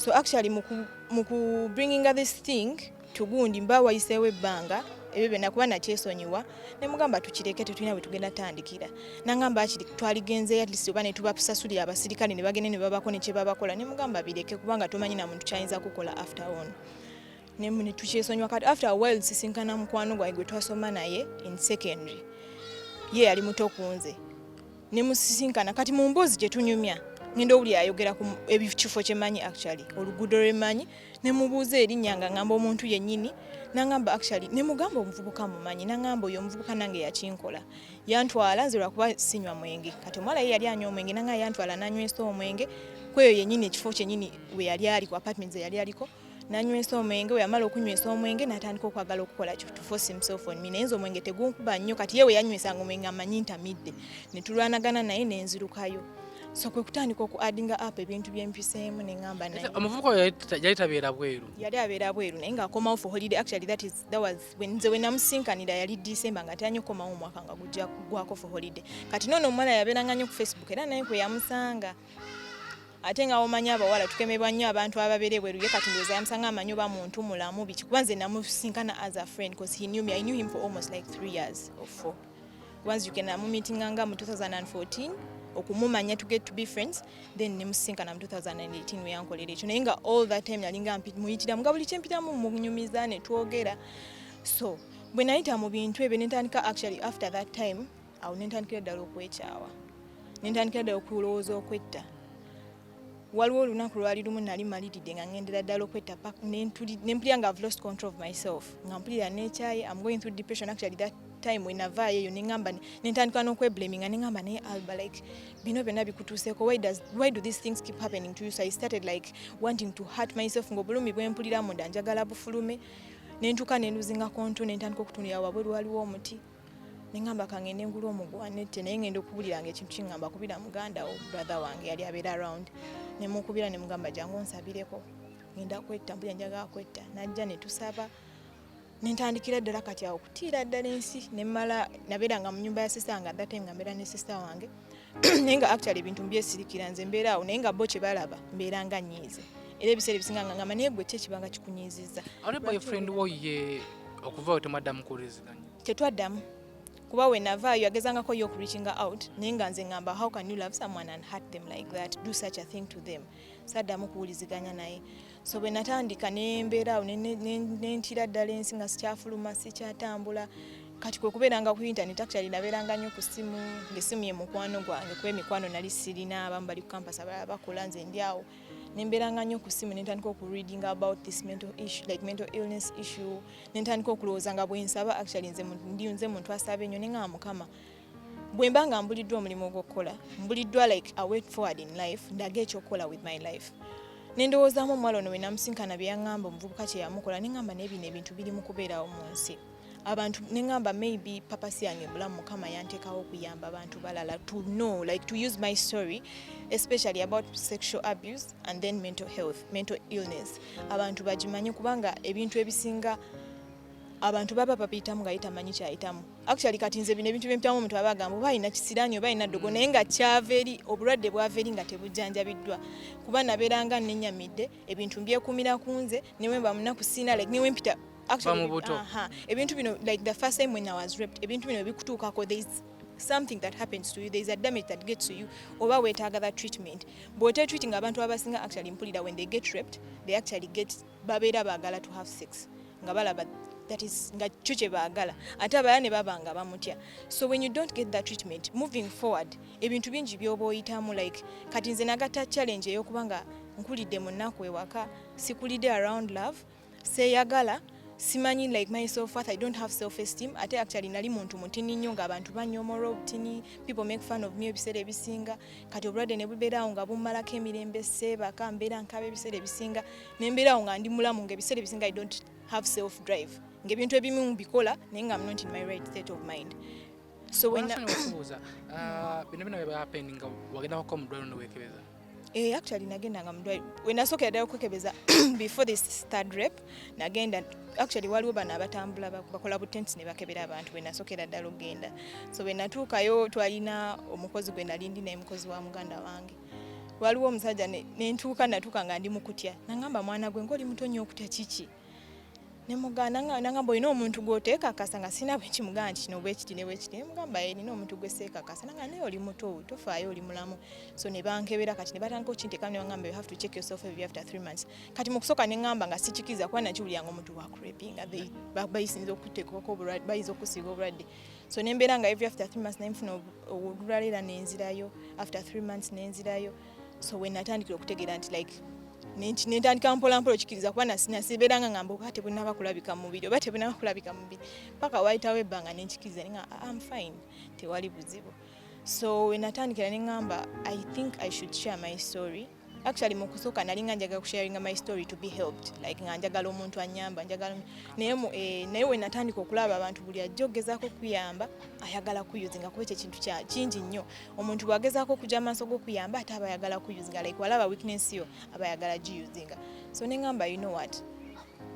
So actually mu ku bringinga this thing tugundi, mba wayiseewo ebbanga, ebyo byonna kuba nakyesonyiwa, nemugamba, "Tukireke, tetulina bwe tugenda tandikira." Nangamba, "Akiri twaligenzeyo at least oba ne tubasasulira abasirikale ne bagende ne babako ne kye babakola." Nemugamba, "Bireke, kubanga tomanyi na muntu kyayinza kukola after on." Ne tukyesonyiwa. Kati after a while sisinkana mukwano gwange gwe twasoma naye in secondary. Ye yali muto ku nze. Nemusisinkana. Kati mu mboozi gye tunyumya, ngenda owuli ayogera ku ekifo kyemanyi, actually oluguudo lwemanyi. Nemubuuza erinnya, nga ngamba omuntu yennyini. Nangamba, actually, nemugamba omuvubuka mumanyi. Nangamba, "Oyo omuvubuka nange yakinkola, yantwala. Nze lwakuba sinywa mwenge, kati omuwala ye yali anywa omwenge. Nanga yantwala nanywesa omwenge kweyo yennyini, ekifo kyennyini we yali ali, ku apartments eyali aliko, nanywesa omwenge. We yamala okunywesa omwenge, natandika okwagala okukola to force himself on me. Naye nze omwenge tegunkuba nnyo. Kati ye we yanywesanga omwenge amanyi ntamidde, ne tulwanagana naye, nenzirukayo. So kwe kutandika oku addinga up ebintu byempiseemu, neŋŋamba naye Omuvubuka oyo yali tabeera bweru? Yali abeera bweru, naye ng'akomawo for holiday. Actually, that was when nze we namusinkanira yali December, nga teyanya okukomawo omwaka nga gujja kugwako for holiday. Kati noono omuwala yabeeranga nnyo ku Facebook, era naye kwe yamusanga. Ate nga omanyi abawala tukemebwa nnyo abantu ababeera ebweru. Ye kati ndowooza yamusanga amanyi oba muntu mulamu biki, kuba nze namusinkana as a friend, because he knew me. I knew him for almost like 3 years or 4. Once you can namumeetinga nga mu 2014, okumumanya, to get to be friends, then nemusinkana mu 2018 weyankolera ekyo. Naye nga all that time nalinga muyitiramu, nga buli kyempitamu munyumiza ne twogera. So bwe nayita mu bintu ebyo, nentandika, actually after that time awo nentandikira ddala okwekyawa, nentandikira ddala okulowooza okwetta. Waliwo olunaku lwali lumu nali maliridde nga ngendera ddala okwetta, nempulira nga I've lost control of myself, nga mpulira nekyaye, I'm going through depression. Actually, that time we navaayo eyo, neŋŋamba, nentandika n'okweblaminga, neŋŋamba, "Naye Alba, like bino byonna bikutuuseeko, why do these things keep happening to you?" So I started like wanting to hurt myself, ng'obulumi bwe mpulira munda njagala bufulume. Nentuuka nenlosinga control, nentandika okutunulira wabweru, waliwo omuti. Neŋŋamba, "Kangende ngula omuguwa nette." Naye ngenda okuwulira nga ekintu kiŋŋamba, "Kubira muganda wo." Brother wange yali abeera around. Nemukubira, nemugamba, "Jangu onsabireko, ngenda kwetta, mpulira njagala kwetta." Najja ne tusaba, nentandikira ddala kati awo kutiira ddala ensi. Nemmala nabeeranga mu nyumba ya sister wange at that time, nga mbeera ne sister wange, naye nga actually ebintu mbyesirikira. Nze mbeera awo, naye nga bo kye balaba mbeera nga nnyiize. Era ebiseera ebisinga nga ngamba, naye gwe ki ekibanga kikunyiizizza? Ate boyfriend wo ye okuvaayo temwaddamu kuwuliziganya? Tetwaddamu, kuba we navaayo yagezangako yo okureachinga out, naye nga nze ngamba, how can you love someone and hurt them like that, do such a thing to them? Saddamu kuwuliziganya naye. So bwe natandika nembeera awo nentira ddala ensi, nga sikyafuluma, sikyatambula. Kati kwe kubeeranga ku internet. Actually nabeeranga nnyo ku ssimu, ng'essimu ye mukwano gwange, kuba emikwano nali sirina. Abamu bali ku campus, abalala bakola, nze ndi awo. Nembeeranga nnyo ku ssimu, nentandika okureading about this mental issue, like mental illness issue. Nentandika okulowooza nga bwensaba. Actually nze ndi nze muntu asaba ennyo, neŋŋamba, Mukama, bwe mba nga mbuliddwa omulimu ogw'okukola, mbuliddwa like a way forward in life, ndaga ekyokukola with my life. Nendowoozaamu omuwala ono we namusinkana, bye yaŋŋamba, omuvubuka kye yamukola. Neŋŋamba, naye bino ebintu biri mu kubeerawo mu nsi, abantu. Neŋŋamba maybe purpose yange bulamu, Mukama yanteekawo okuyamba abantu balala to know, like to use my story, especially about sexual abuse and then mental health, mental illness, abantu bagimanye, kubanga ebintu ebisinga abantu baba babiyitamu nga yitamanyi kyayitamu. Actually kati nze bino ebintu byempitamu, omuntu aba agamba oba alina kisiraani oba alina ddogo, naye nga kyava eri obulwadde bwava eri nga tebujjanjabiddwa, kuba nabeeranga nenyamidde, ebintu mbyekumira ku nze, newemba munaku siina, like newempita. Mu buto. Aha, ebintu bino, like the first time when I was raped, ebintu bino bikutuukako, there is something that happens to you, there is a damage that gets to you, oba weetaaga that treatment. Bw'otetreating, abantu abasinga actually mpulira when they get raped, they actually get, babeera baagala to have sex, nga balaba that is nga kyo kye baagala, ate abalala ne baba nga bamutya. So when you don't get that treatment, moving forward ebintu bingi by'oba oyitamu. Like kati nze nagatta challenge ey'okuba nga nkulidde mu nnaku ewaka, sikulidde around love, seeyagala, simanyi like my self worth, I don't have self esteem. Ate actually nali muntu mutini nnyo, ng'abantu banyoomoola obutini, people make fun of me ebiseera ebisinga. Kati obulwadde ne bubeeraawo nga bummalako emirembe, seebaka, mbeera nkaba ebiseera ebisinga, ne mbeeraawo nga ndi mulamu, ng'ebiseera ebisinga I don't have self drive, ng'ebintu ebimu mbikola naye nga I'm not in my right state of mind. So when okubuuza, bino bino bye happening nga wagendako mu ddwaliro neweekebeza? Eh, actually nagendanga mu ddwaliro. We nasookera ddala okwekebeza before this third rape, nagenda. Actually waliwo bano abatambula bakola bu tents ne bakebera abantu. Bwe nasookera ddala okugenda, so bwe natuukayo, twalina omukozi gwe nali ndi naye, mukozi wa muganda wange. Waliwo omusajja nentuuka, natuuka nga ndi mukutya. Nangamba, mwana gwe, ng'oli muto nnyo, okutya kiki? Nemugamba, nangamba, olina omuntu gw'oteekakasa? Nga sina bwe kimugamba nti kino bwe kiti ne bwe kiti. Nemugamba, ye nina omuntu gwe seekakasa. Nanga, naye oli muto, tofaayo, oli mulamu. So ne bankebera. Kati ne batandika okinteekamu, ne bagamba, you have to check yourself every after 3 months. Kati mu kusooka ne ŋŋamba nga sikikiriza, kuba nakiwulira nga omuntu wakurepinga bayinza okuteekako obulwadde, bayinza okusiiga obulwadde. So ne mbeera nga every after 3 months nenfuna olulala, era nenzirayo after 3 months nenzirayo. So we natandikira okutegeera nti like nentandika mpola mpola okikiriza, kuba nasibeeranga ngamba oba tebunaba kulabika mu mubiri, oba tebunaba kulabika mu mubiri, paka wayitawo ebbanga nenkikiriza nenga, ah, I'm fine, tewali buzibu. So we natandikira neŋŋamba, I think I should share my story. Actually mu kusooka nali nga njagala kusharinga my story to be helped, like nga njagala omuntu anyamba, njagala naye naye we natandika okulaba abantu, buli ajja okugezaako okuyamba ayagala kuyuzinga, kuba ekyo ekintu kingi nnyo. Omuntu bw'agezaako okujja amaaso g'okuyamba, ate aba ayagala kuyuzinga, like walaba weakness yo, aba ayagala giyuzinga. So neŋŋamba, you know what,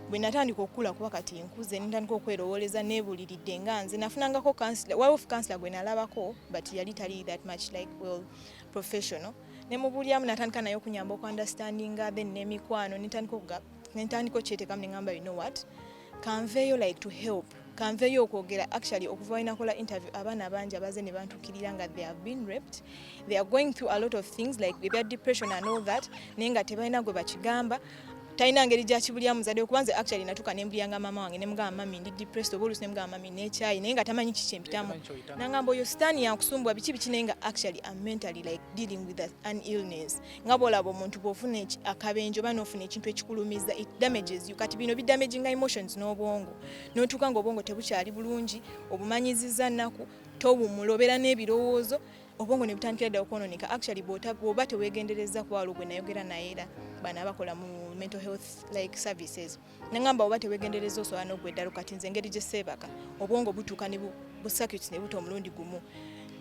bwe natandika okukula, kuba kati nkuze, nentandika okwerowooleza, neebuliridde nga nze nafunangako counselor. Waliwo counselor gwe nalabako, but yali tali that much like well professional. Nemubuuliramu, natandika naye okunyamba okuunderstandinga, then n'emikwano nentandika okyeteekamu. Neŋŋamba, you know what, kanveeyo like to help, kanveeyo okwogera. Actually okuva wenakola interview, abaana bangi abaze ne bantukirira nga they have been raped, they are going through a lot of things like ebya depression and all that, naye nga tebalina gwe bakigamba, talina ngeri gyakibulya muzadde. Okuba nze actually natuuka nembulyanga maama wange, nemugamba, mami, ndi depressed, oba oluusi nemugamba, mami, nekyayi, naye nga tamanyi kiki kyempitamu. Tamanyi ky'oyitamu. Nangamba, oyo sitaani yankusumbwa, biki biki, naye nga actually I'm mentally like dealing with an illness. Nga bwolaba omuntu bw'ofuna akabenje oba n'ofuna ekintu ekikulumiza, it damages you. Kati bino bidamaginga emotions n'obwongo, n'otuuka nga obwongo tebukyali bulungi, obumanyiziza nnaku, towummula, obeera n'ebirowoozo, obwongo ne butandikira ddala okwononeka. Actually bw'oba teweegendereza, kuba waliwo gwe nayogera naye era bano abakola mu mental health like services, nangamba oba teweegendereza osobola n'ogwa eddalu. Kati nze engeri gye seebaka, obwongo butuuka ne bu circuits ne buta omulundi gumu,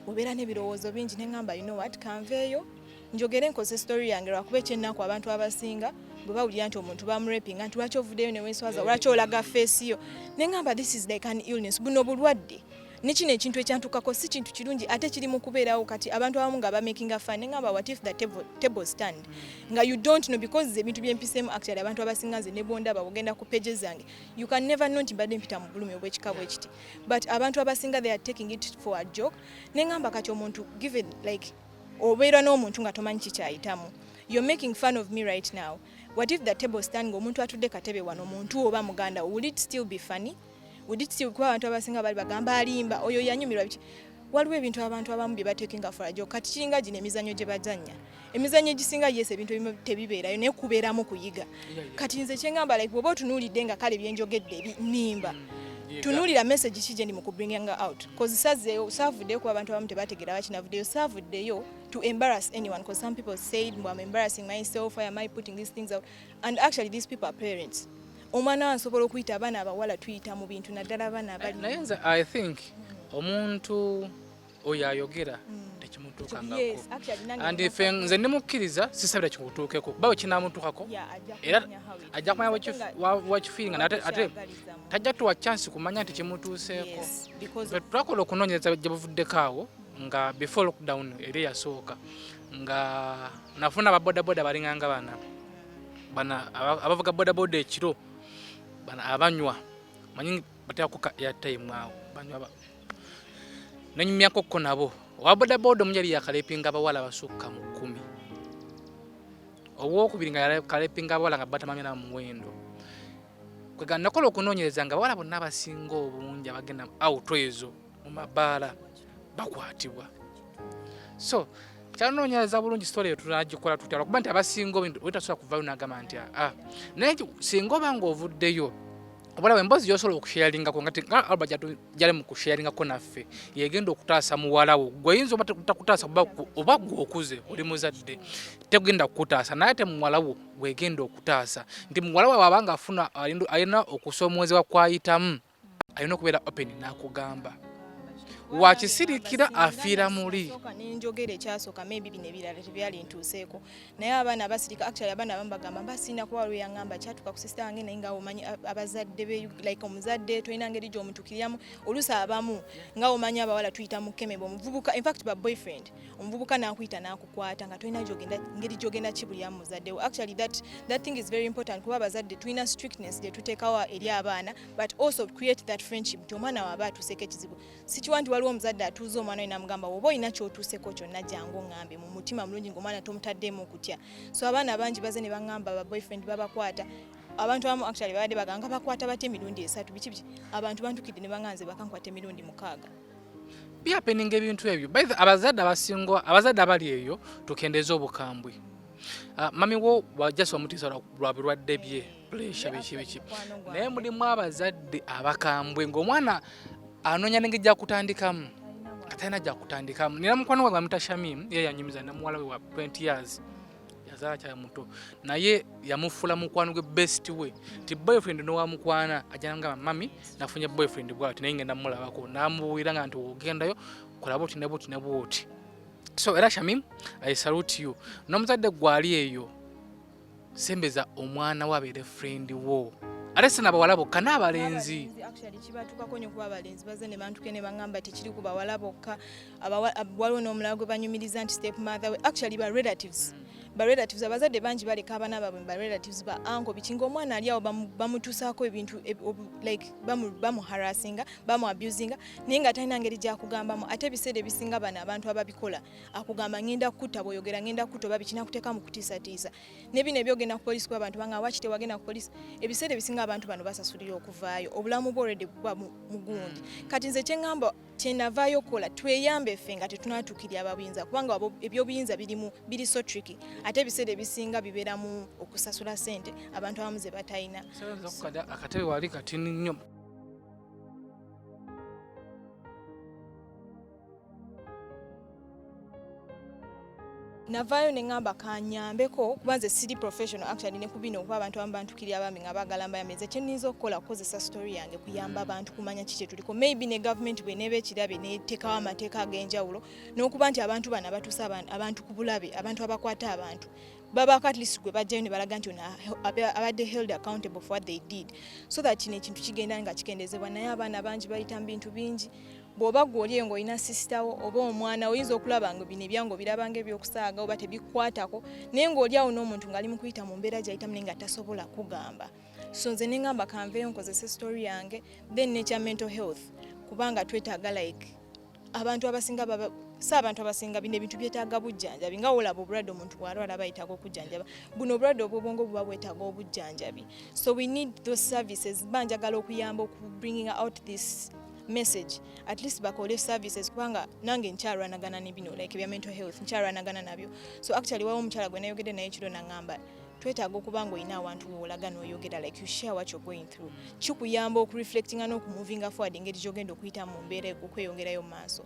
obeera n'ebirowoozo bingi. Neŋŋamba, you know what, kanveeyo njogere, nkoze story yange, lwakuba ekyennaku abantu abasinga bwe bawulira nti omuntu bamurepinga, nti lwaki ovuddeyo ne weeswaza, lwaki olaga face yo? Neŋŋamba, this is like an illness, buno bulwadde. Ne kino ekintu ekyantukako si kintu kirungi, ate kiri mu kubeerawo. Kati abantu abamu nga bamakinga fun, neŋŋamba, what if the table stand nga you don't know? Because ebintu byempiseemu, actually abantu abasinga, nze ne bwondaba ogenda ku pages zange, you can never know nti mbadde mpita mu bulumi obw'ekika bwe kiti, but abantu abasinga, they are taking it for a joke. Neŋŋamba kati omuntu, given like obeera n'omuntu nga tomanyi kikyayitamu, you're making fun of me right now. What if the table stand ng'omuntu atudde katebe wano, omuntu oba muganda, will it still be funny? Would it still? Kuba abantu abasinga bali bagamba alimba, oyo yanyumirwa biki. Waliwo ebintu abantu abamu bye batekinga for a joke. Kati kiringa gino emizannyo gye bazannya, emizannyo egisinga, yes, ebintu ebimu tebibeerayo, naye kubeeramu kuyiga. Kati nze kyeŋŋamba, like bw'oba otunuulidde nga kale byenjogedde nnimba, tunuulira message ki gye ndi mu kubringinga out, cause sazeeyo, saavuddeyo kuba abantu abamu tebategeera bakinavuddeyo. Saavuddeyo to embarrass anyone, because some people said mbu I'm embarrassing myself, why am I putting these things out? And actually these people are parents. Omwana wa nsobola okuyita, abaana abawala tuyita mu bintu, naddala abaana abali Naye nze I think omuntu oyo ayogera tekimutuukangako. Yes, actually nange And ife nze ndimukkiriza, sisabira kikutuukeko, kuba bwe kinaamutuukako Yeah, ajja era kumanya how it ajja kumanya is. Ate nga wakifiiringa, ate tukyagaliza mu- tajja tuwa chance kumanya nti kimutuuseeko. Yes, because Ffe twakola okunoonyereza gye buvuddeko awo, nga before lockdown eri eyasooka, nga nafuna ababodaboda balinganga bana bana abavuga bodaboda ekiro, bana abanywa, manyi bateekako ka airtime awo, banywa nenyumyako nabo. Owa bodaboda omu yali yakalepinga abawala basukka mu 10, owokubiri nga yakalepinga abawala nga batamamya na muwendo. Kwega nakola okunoonyereza nga abawala bonna abasinga obungi abagenda out ezo mu mabaala bakwatibwa. So kyanoonyereza bulungi, story eyo tunagikola tutya? Lwakuba nti abasinga obungi tasobola kuvayo n'agamba nti aa, naye singa oba nga ovuddeyo, obulaba emboozi gyosobola okusharingako nga nga Albert gyali mu kusharingako naffe, yegenda okutaasa muwala wo. Gwe oyinza oba takutaasa, oba gwe okuze oli muzadde, tegenda kukutaasa, naye ate muwala wo gwegenda okutaasa, nti muwala we wabanga afuna alina okusoomozebwa kwayitamu, alina okubeera open n'akugamba. Wakisirikira afiira muli. Nasooka nenjogera ekyasooka, maybe bino ebirala tebyali ntuuseeko, naye abaana basirika. Actually abaana abamu bagamba mba sirina, kuba waliwo yaŋŋamba kyatuuka ku sister wange, naye nga omanyi abazadde be, like omuzadde tolina ngeri gy'omutuukiriramu. Oluusi abamu nga omanyi abawala tuyita mu kemebe, omuvubuka, in fact ba boyfriend, omuvubuka n'akuyita n'akukwata nga tolina ngeri gy'ogenda kibulyamu muzadde wo. Actually that thing is very important, kuba abazadde tulina strictness gye tuteekawo eri abaana, but also create that friendship nti omwana waaba atuuseeko ekizibu, sikiwa nti waliwo omuzadde atuuza omwana we namugamba, oba olina kyotuuseko kyonna, jangu oŋŋambe mu mutima mulungi, ng'omwana tomutaddeemu okutya. So abaana bangi baze ne baŋŋamba ba boyfriend babakwata. Abantu abamu actually babadde bagamba nga bakwata batya emirundi 3, biki biki. Abantu bantukidde ne baŋŋamba nze bakankwata emirundi 6. Bihappeninga ebintu ebyo. By the abazadde abasinga, abazadde abali eyo, tukendeeza obukambwe. Mami wo wajasa omutiisa lwa birwadde bye, pressure, biki biki, naye mulimu abazadde abakambwe ng'omwana anoonya nengeri gyakutandikamu nga talina gyakutandikamu. Nina mukwano gwange bamuyita Shamim, ye yanyumiza na muwala we wa 20 years, yazaala kyali muto, naye yamufuula mukwano gwe, best we, nti boyfriend nowamukwana ajja nagamba, "Mami, nafunye boyfriend bwati, naye ngenda mulabako," namubuulira nga nti ogendayo kola bwoti ne bwoti ne bwoti. So era Shamim, I salute you. N'omuzadde gwali eyo, sembeza omwana we abeere friend wo, ate si nabawala bokka, n'abalenzi. Actually kibatuukako nnyo, kuba abalenzi baze ne bantuke ne baŋŋamba tekiri ku bawala bokka. Waliwo n'omulala gwe banyumiriza nti step mother we, actually ba relatives, ba relatives, abazadde bangi baleka abaana baabwe ba relatives, ba uncle, biki, ng'omwana ali awo bamutuusaako ebintu like bamuharassinga, bamu abusinga, naye nga talina ngeri gyakugambamu. Ate ebiseera ebisinga bano abantu ababikola akugamba, "Ngenda kutta bw'oyogera, ngenda kutta," oba biki, nakuteeka mu kutiisatiisa. Ne bino ebyogenda ku poliisi, kuba abantu banga waki tewagenda ku poliisi, ebiseera ebisinga abantu bano basasulira okuvaayo, obulamu bwo already buba mugundi. Kati nze kyeŋŋamba, kyenavaayo okukola, tweyambe ffe nga tetunatuukirira ababuyinza, kubanga ebyobuyinza birimu biri so tricky, ate ebiseera ebisinga bibeeramu okusasula ssente abantu abamu ze batalina. Akatebe wali katini nnyo. Navaayo ne ŋŋamba kanyambeko, kuba nze siri professional actually ne ku bino, okuba abantu abamu bantukirira abami nga baagala mbayambe. Nze kyeniyinza okukola kukozesa story yange kuyamba abantu kumanya ki kye tuliko. Maybe ne gavumenti bweneeba ekirabe neteekawo amateeka ag'enjawulo, n'okuba nti abantu bano abatuusa abantu ku bulabe, abantu abakwata abantu babaako at least gwe bajjayo ne balaga nti ono abadde held accountable for what they did, so that kino ekintu kigenda nga kikendezebwa. Naye abaana bangi bayita mu bintu bingi. Bw'oba gwe oli eyo ng'olina sister wo oba omwana, oyinza okulaba nga bino ebyange obiraba ng'ebyokusaaga oba tebikwatako, naye ng'oli awo n'omuntu ng'ali mu kuyita mu mbeera gy'ayitamu naye nga tasobola kugamba. So nze ne ŋŋamba kanveeyo nkozese story yange, then nekya mental health, kubanga twetaaga like abantu abasinga baba si abantu abasinga, bino ebintu byetaaga bujjanjabi. Nga wolaba obulwadde, omuntu bw'alwala aba yetaaga okujjanjaba. Buno obulwadde obw'obwongo buba bwetaaga obujjanjabi, so we need those services. Ba njagala okuyamba oku bringing out this message, at least bakole services, kubanga nange nkyalwanagana ne bino like ebya mental health, nkyalwanagana nabyo. So actually waliwo omukyala gwe nayogedde naye kiro, naŋŋamba twetaaga okuba nga olina awantu woolaga n'oyogera, like you share what you're going through, kikuyamba okureflectinga n'okumuvinga forward engeri gy'ogenda okuyita mu mbeera okweyongerayo mu maaso.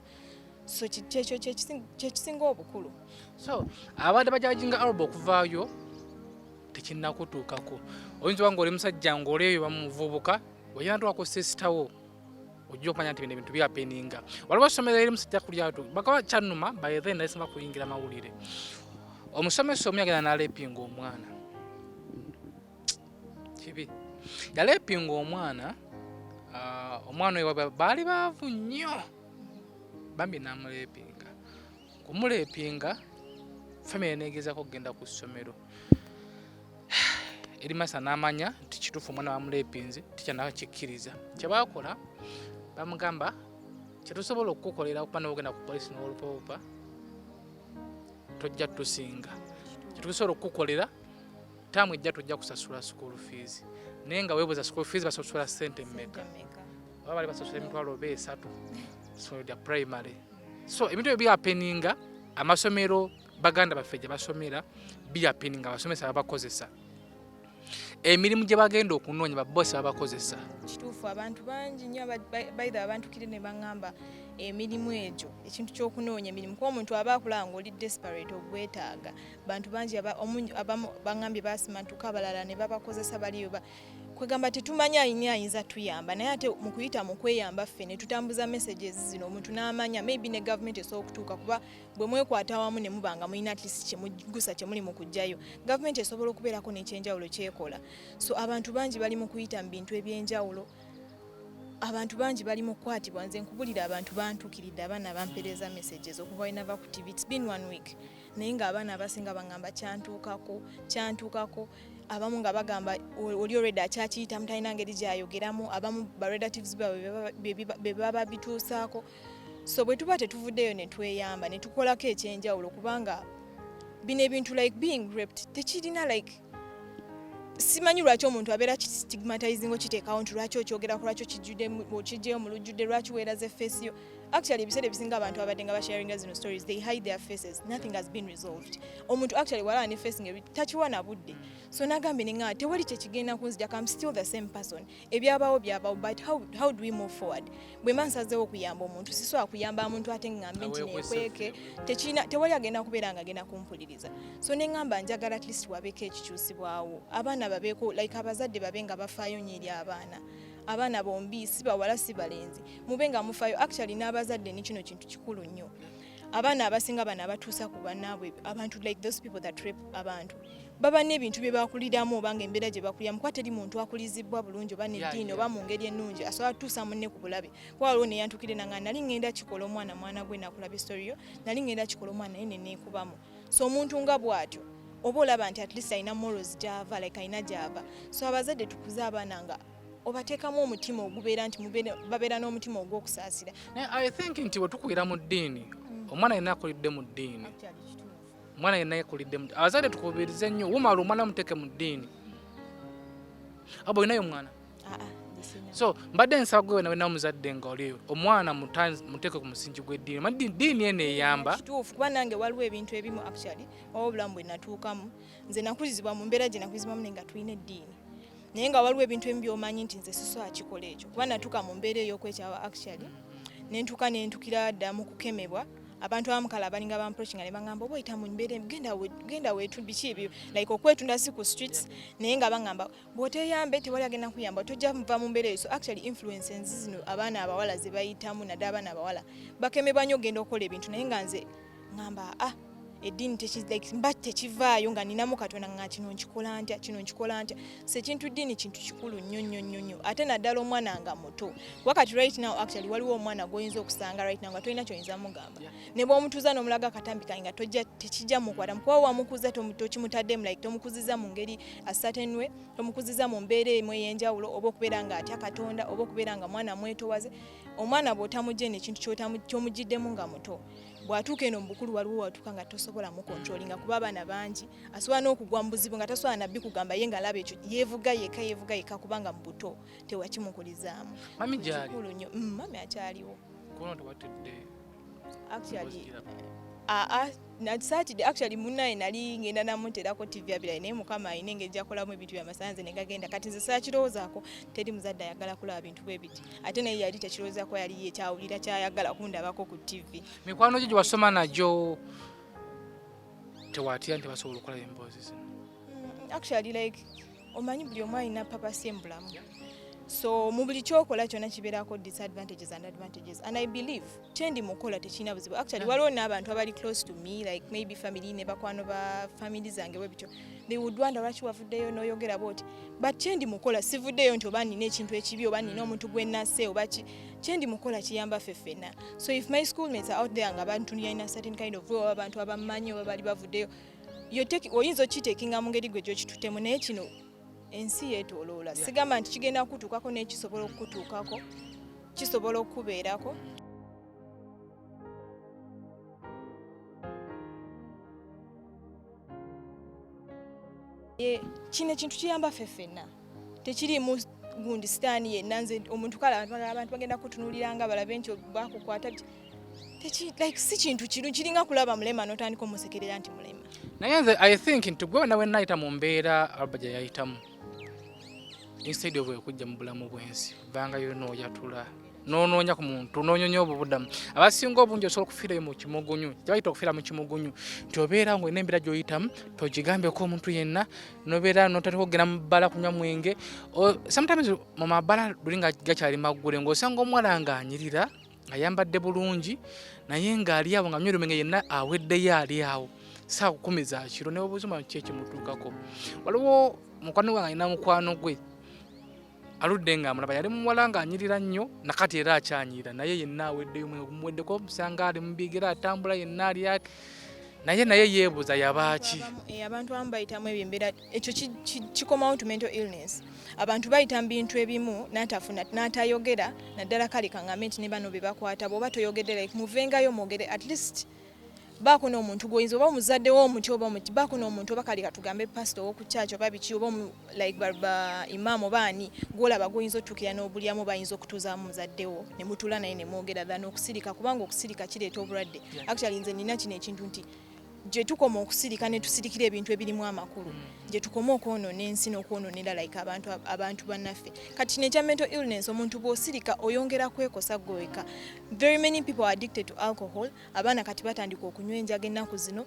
So kyekyo kyekisinga obukulu. So abadde bajudginga Aroba okuvaayo tekinnakutuukako. Oyinza oba ngaoli musajja ng'oli eyo bamuvubuka oyina sister wo, ojja okumanya nti bino ebintu byahappeninga. Waliwo essomero eri musajja kulyatu bakaba kyannuma. By then nali sinaba kuyingira mawulire. Omusomesa omu yagenda n'arapinga omwana. Kibi, yarapinga omwana. Omwana oyo baali baavu nnyo bambi, n'amurapinga. Kumurapinga, family negezako okugenda ku ssomero. Headmaster n'amanya nti kituufu omwana bamurapinze, tikyanakakikkiriza. Kyebakola, bamugamba, kyetusobola okukukolera okuba nogenda ku polisi n'olupoopa tojja tusinga. Kyetusobola okukukolera, taamu ejja tojja kusasula school fees. Naye nga weebuuza, school fees basasula ssente mmeka? Oba bali basasula 30,000 essomero lya primary. So ebintu ebyo byahappeninga. Amasomero baganda baffe gye basomera byahappeninga. Abasomesa babakozesa emirimu gye bagenda okunoonya, babosi babakozesa. Kituufu, abantu bangi nnyo baitha abantukire ne baŋŋamba emirimu egyo, ekintu ky'okunoonya emirimu, kuba omuntu aba akulaba ng'oli desperate ogwetaaga. Bantu bangi abamu baŋŋambye basimantuka, abalala ne babakozesa baliyo kwegamba tetumanyi ayini ayinza tuyamba. Naye ate mu kuyita mu kweyamba ffe ne tutambuza messages zino, omuntu n'amanya maybe ne gavumenti esobola okutuuka, kuba bwe mwekwata wamu ne muba nga mulina at least kyemugusa kyemuli mu kuggyayo, gavumenti esobola okubeerako n'ekyenjawulo kyekola. So abantu bangi bali mu kuyita mu bintu ebyenjawulo, abantu bangi bali mu kukwatibwa. Nze nkubulira, abantu bantuukiridde, abaana bampeereza messages okuva we nava ku TV. It's been one week, naye ng'abaana abasinga baŋŋamba kyantuukako, kyantuukako. Abamu nga bagamba oli already akyakiyitamu, talina ngeri gyayogeramu. Abamu ba relatives baabwe be baba bituusaako. So bwe tuba tetuvuddeyo ne tweyamba ne tukolako ekyenjawulo, kubanga bino ebintu like being raped tekirina like simanyi lwaki omuntu abeera stigmatizing, okiteekawo nti lwaki okyogerako, lwaki okijjeyo mu lujjudde, lwaki weeraze face yo. Actually ebiseera ebisinga abantu abadde nga basharinga zino stories, they hide their faces. Nothing has been resolved. Omuntu actually walaba ne face nga takiwa na budde. So nagambye neŋŋamba tewali kyekigenda kunzijako, I'm still the same person. Ebyabaawo byabaawo, but how do we move forward? Bwe mba nsazeewo okuyamba omuntu, sisobola kuyamba muntu ate ŋŋambe nti nekweke. Tekirina, tewali agenda kubeera nga agenda kumpuliriza. So neŋŋamba njagala at least wabeeko ekikyusibwawo, abaana babeeko like abazadde babe nga bafaayo nnyo eri abaana, abaana bombi, si bawala si balenzi, mube nga mufaayo. Actually n'abazadde ni kino kintu kikulu nnyo. Abaana abasinga bano abatuusa ku bannaabwe abantu, like those people that rape abantu, baba n'ebintu bye bakuliramu oba nga embeera gye bakuliramu, kuba teri muntu akulizibwa bulungi oba neddiini oba mu ngeri ennungi asobola kutuusa munne ku bulabe. Kuba waliwo neyantukire nanga nali ŋŋenda kikola omwana, mwana gwe nakulaba story yo, nali ŋŋenda kikola omwana naye neneekubamu. So omuntu nga bw'atyo oba olaba nti at least alina morals gyava, like alina gyava. So abazadde tukuze abaana nga obateekamu omutima ogubeera nti babeera n'omutima ogw'okusaasira. Naye I think nti bwe tukulira mu ddiini, omwana yenna akulidde mu ddiini, omwana yenna yakulidde mu, abazadde tukubirize nnyo, wumala omwana muteeke mu ddiini. Abo olinayo omwana? Ah, ah, nze sirina. So mbadde nsaba gwe wena wena omuzadde nga oli omwana muteeke ku musingi gw'eddiini. Manyi ddiini eno eyamba. Kituufu, kuba nange waliwo ebintu ebimu actually oba obulamu bwe natuukamu, nze nakulizibwa mu mbeera gye nakulizibwamu naye nga tulina eddiini, naye nga waliwo ebintu ebimu by'omanyi nti nze sisobola kikola ekyo, kuba natuuka mu mbeera ey'okwekyawa actually nentuuka nentukira dda mu kukemebwa. Abantu abamu kale abalinga bamapproachinga ne baŋŋamba oba oyita mu mbeera embi, genda weetu biki ebyo, like okwetunda si ku streets, naye nga baŋŋamba bw'oteeyambe tewali agenda kuyamba, tojja muva mu mbeera eyo. So actually influences zino abaana abawala ze bayitamu, naddala abaana abawala bakemebwa nnyo ogenda okukola ebintu, naye nga nze ŋŋamba ah. Eddiini like, mba tekivaayo nga ninamu Katonda nga kino nkikola ntya, kino nkikola ntya. So ekintu ddiini kintu kikulu nnyo nnyo nnyo nnyo, ate naddala omwana nga muto. Wakati right now actually waliwo omwana gw'oyinza okusanga right now nga tolina kyoyinza mugamba, ne bw'omutuuza n'omulaga akatambi kange nga tojja, tekijja mukwata, kuba wamukuza tokimutaddemu, like tomukuziza mu ngeri a certain way, tomukuziza mu mbeera emu ey'enjawulo, oba okubeera nga atya Katonda, oba okubeera nga mwana mwetowaze. Omwana bw'otamugye ekintu kyomugiddemu nga muto, bw'atuuka eno mu bukulu waliwo watuuka nga tosobola mucontrollinga, kuba abaana bangi asobola n'okugwa mu buzibu nga tasobola nabbi kugamba ye ng'alaba ekyo, yeevuga yekka, yeevuga yekka, kubanga mu buto tewakimukulizaamu. Mami gyali? Kikulu nnyo. Mami akyaliwo. Kuno tewatidde? Actually aa, nasaatidde. Actually munnaye nali ngenda namuteerako TV abirayi, naye Mukama alina engeri gyakolamu ebintu byamasanze ne gagenda. Kati nze saakirowoozaako, teri muzadde ayagala kulaba bintu bwe biti, ate naye yali tekirowoozaako, yali ye kyawulira kyayagala kundabako ku TV. Mikwano gyo gye wasoma nagyo tewatya nti basobola okulaba emboozi zino? Actually like omanyi buli omu alina purpose mu bulamu, so mu buli kyokola kyonna kibeerako disadvantages and advantages, and I believe kyendi mukola tekirina buzibu. Actually waliwo n'abantu abali close to me, like maybe family ne bakwano ba family zange bwe bityo, they would wonder lwaki wavuddeyo n'oyogera bwoti, but kyendi mukola sivuddeyo nti oba nina ekintu ekibi oba nina omuntu gwe nnasse oba ki. Kyendi mukola kiyamba ffe ffenna. So if my schoolmates are out there nga bantunulira in a certain kind of way, oba abantu abammanyi oba bali bavuddeyo, oyinza okiteekinga mu ngeri gwe gyokituttemu, naye kino ensi yeetooloola. Sigamba nti kigenda kukutuukako, naye kisobola okukutuukako, kisobola okukubeerako. Kino ekintu kiyamba ffe ffenna, tekiriimu gundi sitaani yenna. Nze omuntu kale abantu bagenda kutunuulira nga balabe nti bakukwata like si kintu kiru kiringa kulaba mulema n'otandika omusekerera nti mulema. Naye nze I think nti gwe nawe nayita mu mbeera Alba gye yayitamu, instead of okujja mu bulamu bw'ensi vangayo n'oyatula n'onoonya ku muntu n'onyonya obubudamu, abasinga obungi osobola okufiirayo mu kimugunyu, kyebayita okufiira mu kimugunyu, nti obeera ng'olina embeera gy'oyitamu togigambyeko omuntu yenna, nobeera notandika okugenda mu bbala kunywa mwenge. Sometimes mu mabala luli nga gakyali maggule, ng'osanga omuwala ng'anyirira, ayambadde bulungi, naye ng'ali awo nga nywera omwenge, yenna aweddeyo, ali awo saawa 10 za kiro, ne obuzima ki ekimutuukako. Waliwo mukwano gwange alina mukwano gwe aludde ng'amulaba, yali muwala ng'anyirira nnyo, nakati era akyanyirira, naye yenna aweddeyo, omwenge gumuweddeko, omusanga ali mu bigere atambula yenna ali ati, naye yeebuuza yabaaki. Abantu abamu bayitamu ebyo embeera, ekyo kikomawo to mental illness. Abantu bayita mu bintu ebimu n'atafuna n'atayogera, naddala kale kaŋŋambe nti ne bano be bakwata, bw'oba toyogedde, like muvengayo mwogere, at least baako n'omuntu gw'oyinza oba omuzadde wo omuti oba omuti, baako n'omuntu oba kale katugambe pastor ow'oku church oba biki oba like ba imam oba ani gw'olaba gw'oyinza otuukira n'obulyamu, bayinza okutuuzaamu muzadde wo ne mutuula naye ne mwogera than okusirika, kubanga okusirika kireeta obulwadde. Actually nze nina kino ekintu nti gye tukoma okusirika ne tusirikira ebintu ebirimu amakulu, gye tukoma okwonoona ensi n'okwonoonera like abantu bannaffe. Kati kino ekya mental illness, omuntu bw'osirika oyongera kwekosa gwe wekka. Very many people are addicted to alcohol. Abaana kati batandika okunywa enjaga ennaku zino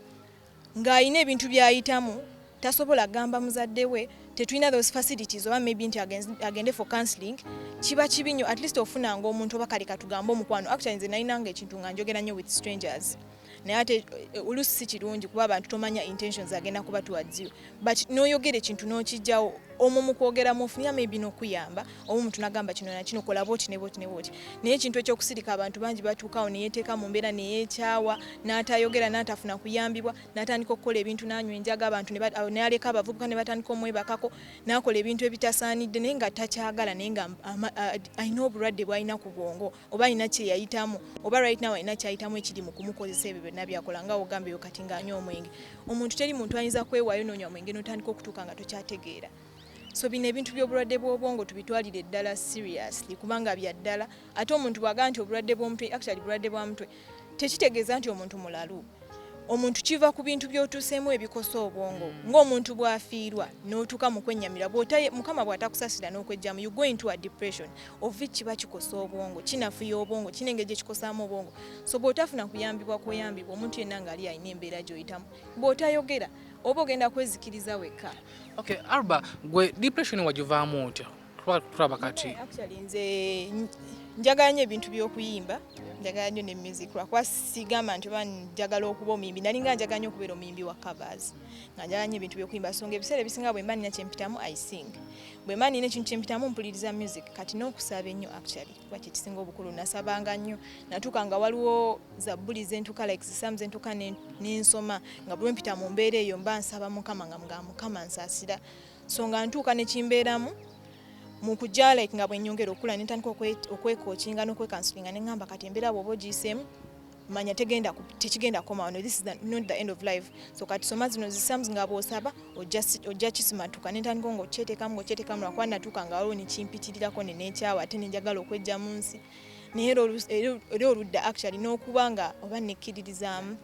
ng'alina ebintu by'ayitamu, tasobola gamba muzadde we, tetulina those facilities, oba maybe nti agende for counseling. Kiba kibi nnyo. At least ofunanga omuntu oba kale katugambe omukwano. Actually nze nalinanga ekintu nga njogera nnyo with strangers, naye ate oluusi si kirungi kuba abantu tomanya intentions agenda kuba towards you, but n'oyogera ekintu n'okijjawo omwo mu kwogera mufunira maybe n'okuyamba, oba omuntu nagamba kino nakino, kola bwoti ne bwoti ne bwoti. Naye ekintu ekyokusirika, abantu bangi batuukawo neyeteeka mu mbeera neyeekyawa n'atayogera n'atafuna kuyambibwa, n'atandika okukola ebintu, n'anywa enjaga, abantu n'aleka abavubuka ne batandika omwebakako, n'akola ebintu ebitasaanidde, naye nga takyagala, naye nga alina obulwadde bw'alina ku bwongo, oba alina kye yayitamu, oba right now alina kyayitamu ekiri mu kumukozesa ebyo byonna byakola. Nga ogamba eyo kati ng'anywa omwenge, omuntu teri muntu ayinza kwewaayo n'onywa mwenge n'otandika okutuuka nga tokyategeera. So bino ebintu by'obulwadde bw'obwongo tubitwalire ddala seriously, kubanga bya ddala. Ate omuntu bw'agamba nti obulwadde bw'omutwe, actually bulwadde bwa mutwe, tekitegeeza nti omuntu mulalu. Omuntu kiva ku bintu by'otuuseemu ebikosa obwongo, ng'omuntu bw'afiirwa n'otuuka mu kwennyamira, Mukama bw'atakusasira n'okwejjamu, you go into a depression of which kiba kikosa obwongo, kinafuya obwongo, kina engeri gye kikosaamu obwongo. So bw'otafuna kuyambibwa kweyambibwa, omuntu yenna ng'ali alina embeera gy'oyitamu, bw'otayogera oba ogenda kwezikiriza wekka. Okay, Alba, gwe depression wagivaamu otya? Kuba tulaba kati. Actually nze njagala nnyo ebintu by'okuyimba, njagala nnyo ne music, lwakuba sigamba nti oba njagala okuba omuyimbi. Nalinga njagala nnyo okubeera omuyimbi wa covers, nga njagala nnyo ebintu by'okuyimba. So nga ebiseera ebisinga bwe mba nina kyempitamu, I sing. Bwe mba nina ekintu kyempitamu, mpuliriza music. Kati n'okusaba ennyo actually, kuba kyekisinga obukulu. Nasabanga nnyo, natuuka nga waliwo zabbuli zentuuka, like zisamu zentuuka nensoma, nga bwe mpita mu mbeera eyo mba nsaba Mukama, nga mga Mukama nsaasira. So nga ntuuka nekimbeeramu mu kujja, like nga bwe nnyongera okula, nentandika okwecoachinga n'okwecounselinga, neŋŋamba kati embeera bw'oba ogiyiseemu, manya tekigenda kukoma wano. This is not the end of life. So kati soma zino zisams nga bw'osaba ojja kisimatuka. Nentandika ng'okyeteekamu, ng'okyeteekamu, lwakuba natuuka nga waliwo nekimpitirirako nenekyawa, ate nenjagala okwejja mu nsi. Naye era oludda actually n'okuba nga oba nekkiririzaamu,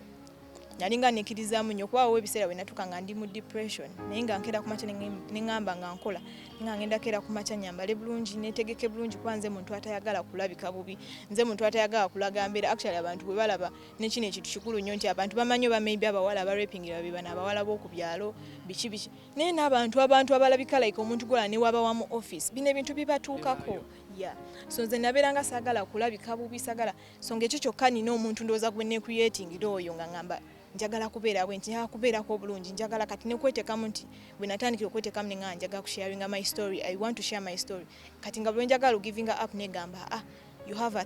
nalinga nekkirizaamu nnyo, kuba wawo ebiseera bwe natuuka nga ndi mu depression, naye nga nkeera ku makya neŋŋamba nga nkola nga ngenda keera ku makya nyambale bulungi, netegeke bulungi, kuba nze muntu atayagala kulabika bubi, nze muntu atayagala kulaga mbeera. Actually abantu bwe balaba nekino ekintu kikulu nnyo nti abantu bamanyi oba maybe abawala abarapingira be bano abawala b'oku byalo, biki biki, naye n'abantu abantu abalabika like omuntu gola ne waba wa mu office, bino ebintu bibatuukako. Yeah, so nze nabeera nga saagala kulabika bubi, saagala. So ng'ekyo kyokka nina omuntu ndowooza gwe necreatingira oyo, nga ŋŋamba njagala kubeera bwe nti, njagala kubeerako obulungi, njagala kati nekwetekamu nti bwe natandikira okwetekamu ne nga njagala kusharinga my story, I want to share my story. Kati nga bwe njagala ogivinga up, negamba, ah, you have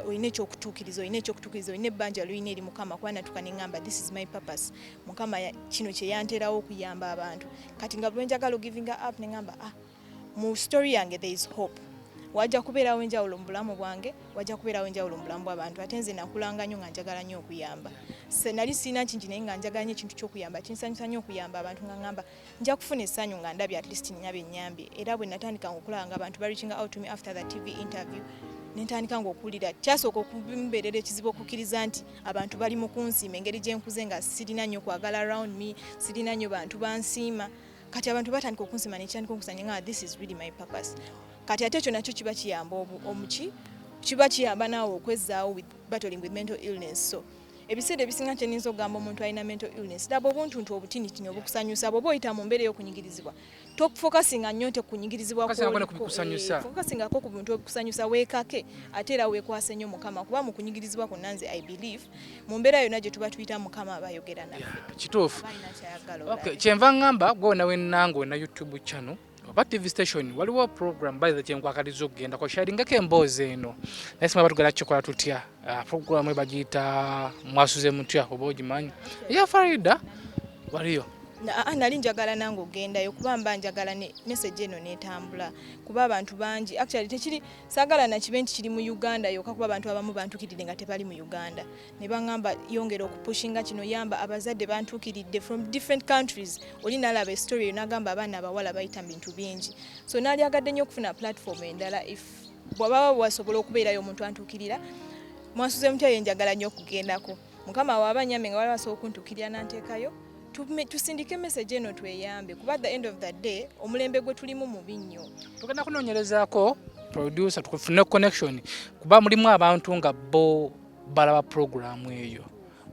olina ekyokutuukiriza, olina ekyokutuukiriza, olina ebbanja lulina eri Mukama. Kuba natuka neŋŋamba this is my purpose, Mukama kino kye yanterawo okuyamba abantu. Kati nga bwe njagala ogivinga up, neŋŋamba, ah, mu story yange there is hope, wajja kubeerawo enjawulo mu bulamu bwange, wajja kubeerawo enjawulo mu bulamu bw'abantu. Ate nze nakulanga nnyo nga njagala nnyo okuyamba. Nali sirina kingi, naye nga njagala nnyo ekintu ky'okuyamba, kinsanyusa nnyo okuyamba abantu, nga ŋŋamba nja kufuna essanyu nga ndabye at least nina byennyambye. Era bwe natandika okulaba nga abantu ba reaching out to me after the TV interview, nentandika nga okuwulira kyasooka okumbeerera ekizibu okukkiriza nti abantu bali mu kunsiima, engeri gye nkuze nga sirina nnyo kwagala around me, sirina nnyo bantu bansiima. Kati abantu batandika okunsiima, nekyandika okusanya nga this is really my purpose. Kati ate ekyo nakyo kiba kiyamba omuki, kiba kiyamba naawe okwezzaawo with battling with mental illness. So ebiseera ebisinga kyeninza okugamba omuntu alina mental illness, laba obuntuntu obutinitini obukusanyusa. Bw'oba oyita mu mbeera ey'okunyigirizibwa, tofocusinga nnyo nti kunyigirizibwa. Focusingako ne ku bikusanyusa. Focusingako ku bintu ebikusanyusa, weekake, ate era weekwase nnyo Mukama, kuba mu kunyigirizibwa kwonna, nze I believe mu mbeera yonna gye tuba tuyita, Mukama aba ayogera naffe. Kituufu. Aba alina kyayagala Okay, olabe. Kyenva ŋŋamba gwe wena wennanga olina YouTube channel oba TV station, waliwo program by the kyenkwakaliza okugenda ko sharingako emboozi eno, naye simanyi batugala kikola tutya. Ah, program bagiyita Mwasuze Mutya, oba ogimanyi ya Farida waliyo? Nali njagala nange ogendayo, kuba mba njagala ne message eno netambula, kuba abantu bangi actually tekiri, saagala nakibe nti kiri mu Uganda yokka, kuba abantu abamu bantuukiridde nga tebali mu Uganda ne baŋŋamba yongera okupushinga kino, yamba abazadde. Bantuukiridde from different countries, oli nalaba estory eyo n'agamba abaana abawala bayita mu bintu bingi. So naalyagadde nnyo okufuna platform endala, if bw'ababa wasobola okubeerayo omuntu antuukirira. Mwasuze Mutya ye njagala nnyo okugendako. Mukama waaba nyambe nga waliwo asobola okuntuukirira n'anteekayo, tusindike message eno tweyambe, kuba at the end of the day omulembe gwe tulimu mubi nnyo. Tugenda kunoonyerezaako producer tufune connection, kuba mulimu abantu nga bo balaba programu eyo,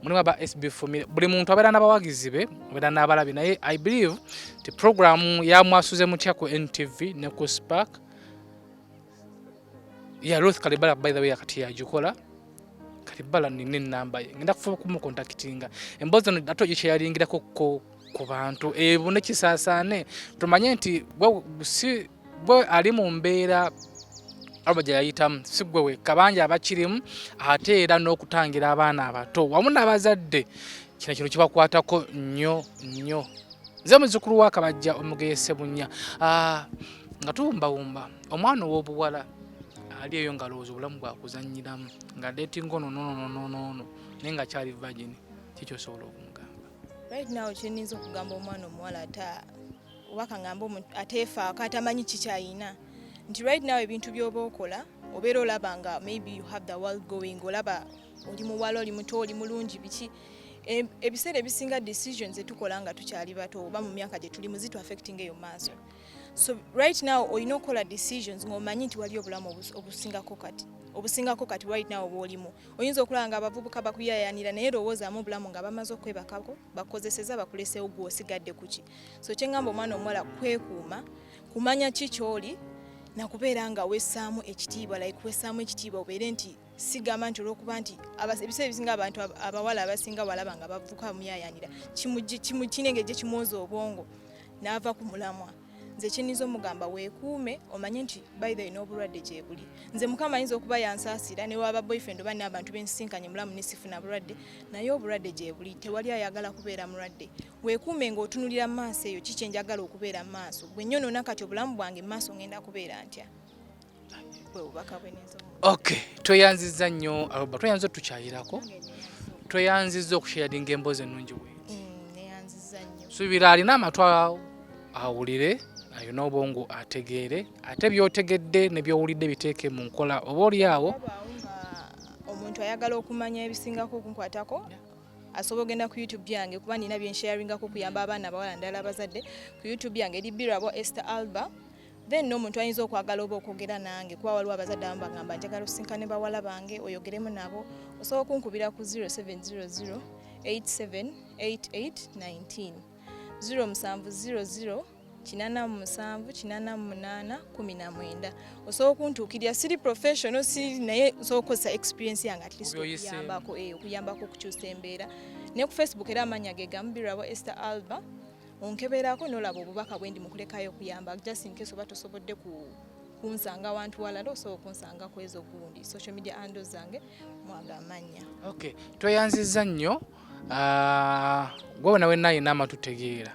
mulimu aba SB Family, buli muntu abeera n'abawagizi be, abeera n'abalabi. Naye I believe ti programu ya Mwasuze Mutya ku NTV ne ku Spark ya Ruth Kalibala, by the way kati yagikola Kalibala, nina enamba ye, ngenda kufuba kumucontactinga. Emboozi eno ate ogikyeyalingirako ko ku bantu ebune kisaasaane, tumanye nti gwe si gwe ali mu mbeera aba gye yayitamu, si gwe wekka, bangi abakirimu. Ate era n'okutangira abaana abato wamu n'abazadde, kino kino kibakwatako nnyo nnyo. Nze muzzukulu wa Kabajja Omugeye Ssebunya. Ah, nga tuwumbawumba, omwana ow'obuwala ali eyo ng'alowooza obulamu bwakuzannyiramu, nga datinga ono nonononono, naye nga kyali virgin, kikyosobola okumugamba? Right now kyenyinza okugamba omwana omuwala ata oba kaŋŋambe omuntu ateefaako, atamanyi kikyayina, nti right now ebintu by'oba okola, obeera olaba nga maybe you have the world going, olaba oli muwala, oli muto, oli mulungi, biki. Ebiseera ebisinga decisions zetukola nga tukyali bato oba mu myaka gye tulimu zitu affecting eyo maaso. So right now olina okukola decisions ng'omanyi nti wali obulamu obusingako kati, obusingako kati right now bw'olimu. Oyinza okulaba nga abavubuka bakuyayanira, naye lowoozaamu obulamu nga bamaze okwebakako, bakozeseza, bakuleseewo, gwe osigadde kuki? So kyeŋŋamba omwana omuwala kwekuuma, kumanya ki kyoli. Nakubeera nga wessaamu ekitiibwa, like wessaamu ekitiibwa, obeere nti sigamba nti olwokuba nti ebiseera ebisinga abantu abawala abasinga walaba nga bavuka muyayanira kinenge gye kimwoza obwongo n'ava ku mulamwa. Nze kyenyinza omugamba, weekuume, omanye nti by the way n'obulwadde gye buli. Nze Mukama ayinza okuba yansaasira ne waba boyfriend oba n'abantu bensisinkanye mulamu nesifuna bulwadde, naye obulwadde gye buli. Tewali ayagala kubeera mulwadde. Weekuume ng'otunulira mu maaso eyo, ki kyenjagala okubeera mu maaso? Bwe nnyonoona kati obulamu bwange, mu maaso ngenda kubeera ntya? Bwe bubaka bwe niyinza omuwa. Okay, tweyanzizza nnyo Aluba, tweyanza otukyayirako, tweyanzizza okusharinga emboozi ennungi bwe. Neyanziza nnyo. Suubira alina amatu awulire, alina obwongo ategeere, ate by'otegedde ne by'owulidde biteeke mu nkola, oba oli awo. Wabaawo nga omuntu ayagala okumanya ebisingako okunkwatako, asobola ogenda ku YouTube yange, kuba nina byensharingako okuyamba abaana abawala ndala abazadde. Ku YouTube yange eri Birabo Esther Alba. Then n'omuntu ayinza okwagala oba okwogera nange, kuba waliwo abazadde abamu bagamba njagala osinkane bawala bange oyogeremu nabo, osobola okunkubira ku 0700 878819, 0700 87 88 19. Osobola okuntuukirira. Siri professional, siri, naye osobola okukozesa experience yange at least Obyoyiseemu. okuyambako okukyusa embeera. Ne ku Facebook era amannya ge gamu, Birabo Esther Alba. Onkeberako nolaba obubaka bwe ndi mukulekayo okuyamba, just in case oba tosobodde kunsanga wantu walala, osobola okunsanga ku ezo gundi social media handles zange mwaga amannya. Okay, tweyanzizza nnyo. Ah, gwe wena wenna alina amatu tegeera,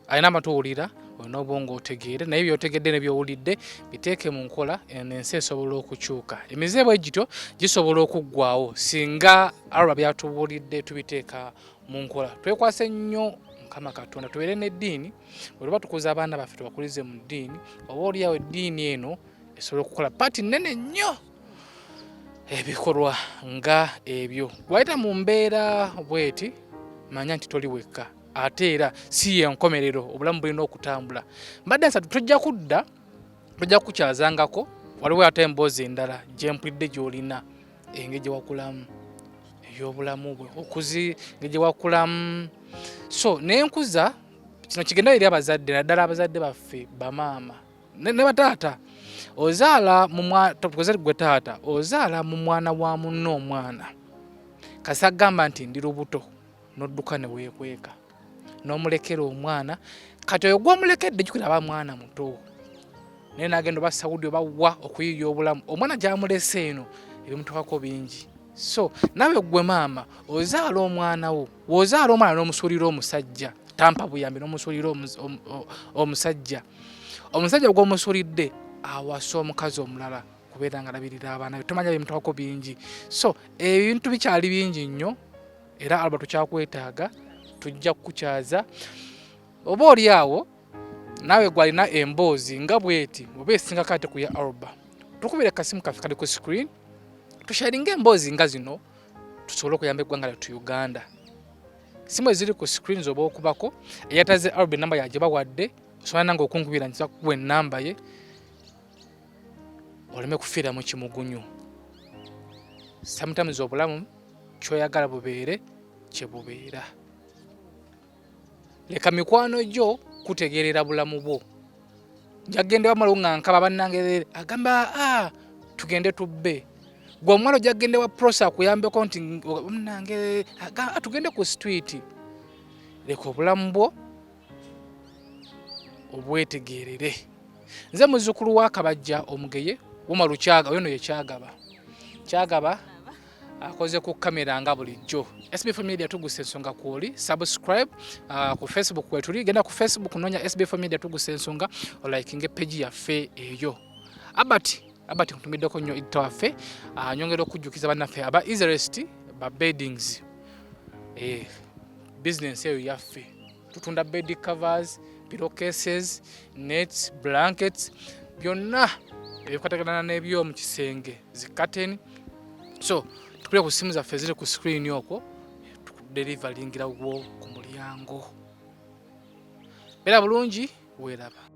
alina amatu owulira, olina obwongo otegeere, naye byotegedde ne byowulidde biteeke mu nkola. Eno ensi esobola okukyuka, emize bwe gityo gisobola okuggwawo singa Alba byatubuulidde tubiteeka mu nkola. Twekwase nnyo Mukama Katonda, tubeere n'eddiini. Bwe tuba tukuza abaana baffe, tubakulize mu ddiini, oba oliawo eddiini eno esobola okukola part nnene nnyo ebikolwa nga ebyo. Bwayita mu mbeera bweti, manya nti toli wekka, ate era si yenkomerero, obulamu bulina okutambula. Mbadde nsatu tujja kudda, tujja kukukyazangako. Waliwo ate emboozi endala gyempulidde gy'olina, engeri gye wakulamu, ey'obulamu bwe okuzi, engeri gye wakulamu. So nenkuza kino kigenda eri abazadde, naddala abazadde baffe bamaama ne bataata. Ozaala tukozese gwe taata, ozaala mu mwana wa munno omwana, kasi agamba nti ndi lubuto, n'odduka ne weekweka n'omulekera omwana. Kati oyo gwomulekedde, jjukira aba mwana muto, naye nagenda oba Saudi oba wa okuyiiya obulamu, omwana gyamulese eno ebimutukako bingi. So naawe gwe maama ozaala omwana wo, wozaala omwana n'omusuulira omusajja, tampa buyambi, n'omusuulira omusajja, omusajja gw'omusuulidde awasa omukazi omulala kubeera nga alabirira abaana be, tomanya bimutukako bingi. So ebintu bikyali bingi nnyo, era Alba tukyakwetaaga, tujja kukukyaza. Oba oli awo naawe gwalina emboozi nga bweti oba esingako ate ku ya Alba, tukubire kasimu kaffe kali ku screen, tusharinga emboozi nga zino tusobole okuyamba eggwanga lyattu Uganda. Simu eziri ku screens oba okubako eyataze Alba enamba yagibawadde, osobola nange okunkubira, nkiza kukuwa enamba ye oleme kufiira mu kimugunyu. Sometimes obulamu kyoyagala bubeere kyebubeera. Leka mikwano gyo kutegeerera bulamu bwo. Njagenda wamala nga nkaba bannange, agamba a tugende tubbe. Gwe omuwala ojja kugenda wa prosa akuyambeko nti munange tugende ku street. Leka obulamu bwo obwetegerere. Nze muzzukulu wa Kabajja omugeye wuma Lukyaga, oyo no ye Kyagaba. Kyagaba akoze ku kamera nga bulijjo. SB4 Media tugusa ensonga kwoli subscribe ku Facebook kwetuli, genda ku Facebook nonya SB4 Media tugusa ensonga, olikinge page yaffe eyo. Abati nkutumiddeko nnyo editor waffe, nyongera okujjukiza bannaffe aba Israelist ba beddings, business eyo yaffe, tutunda bed covers, pillowcases, nets, blankets, byonna ebikwatagana n'ebyomu kisenge, zi curtain. So tukule ku simu zaffe eziri ku screen okwo, tukudeliveringira wo ku mulyango. Beera bulungi, weeraba.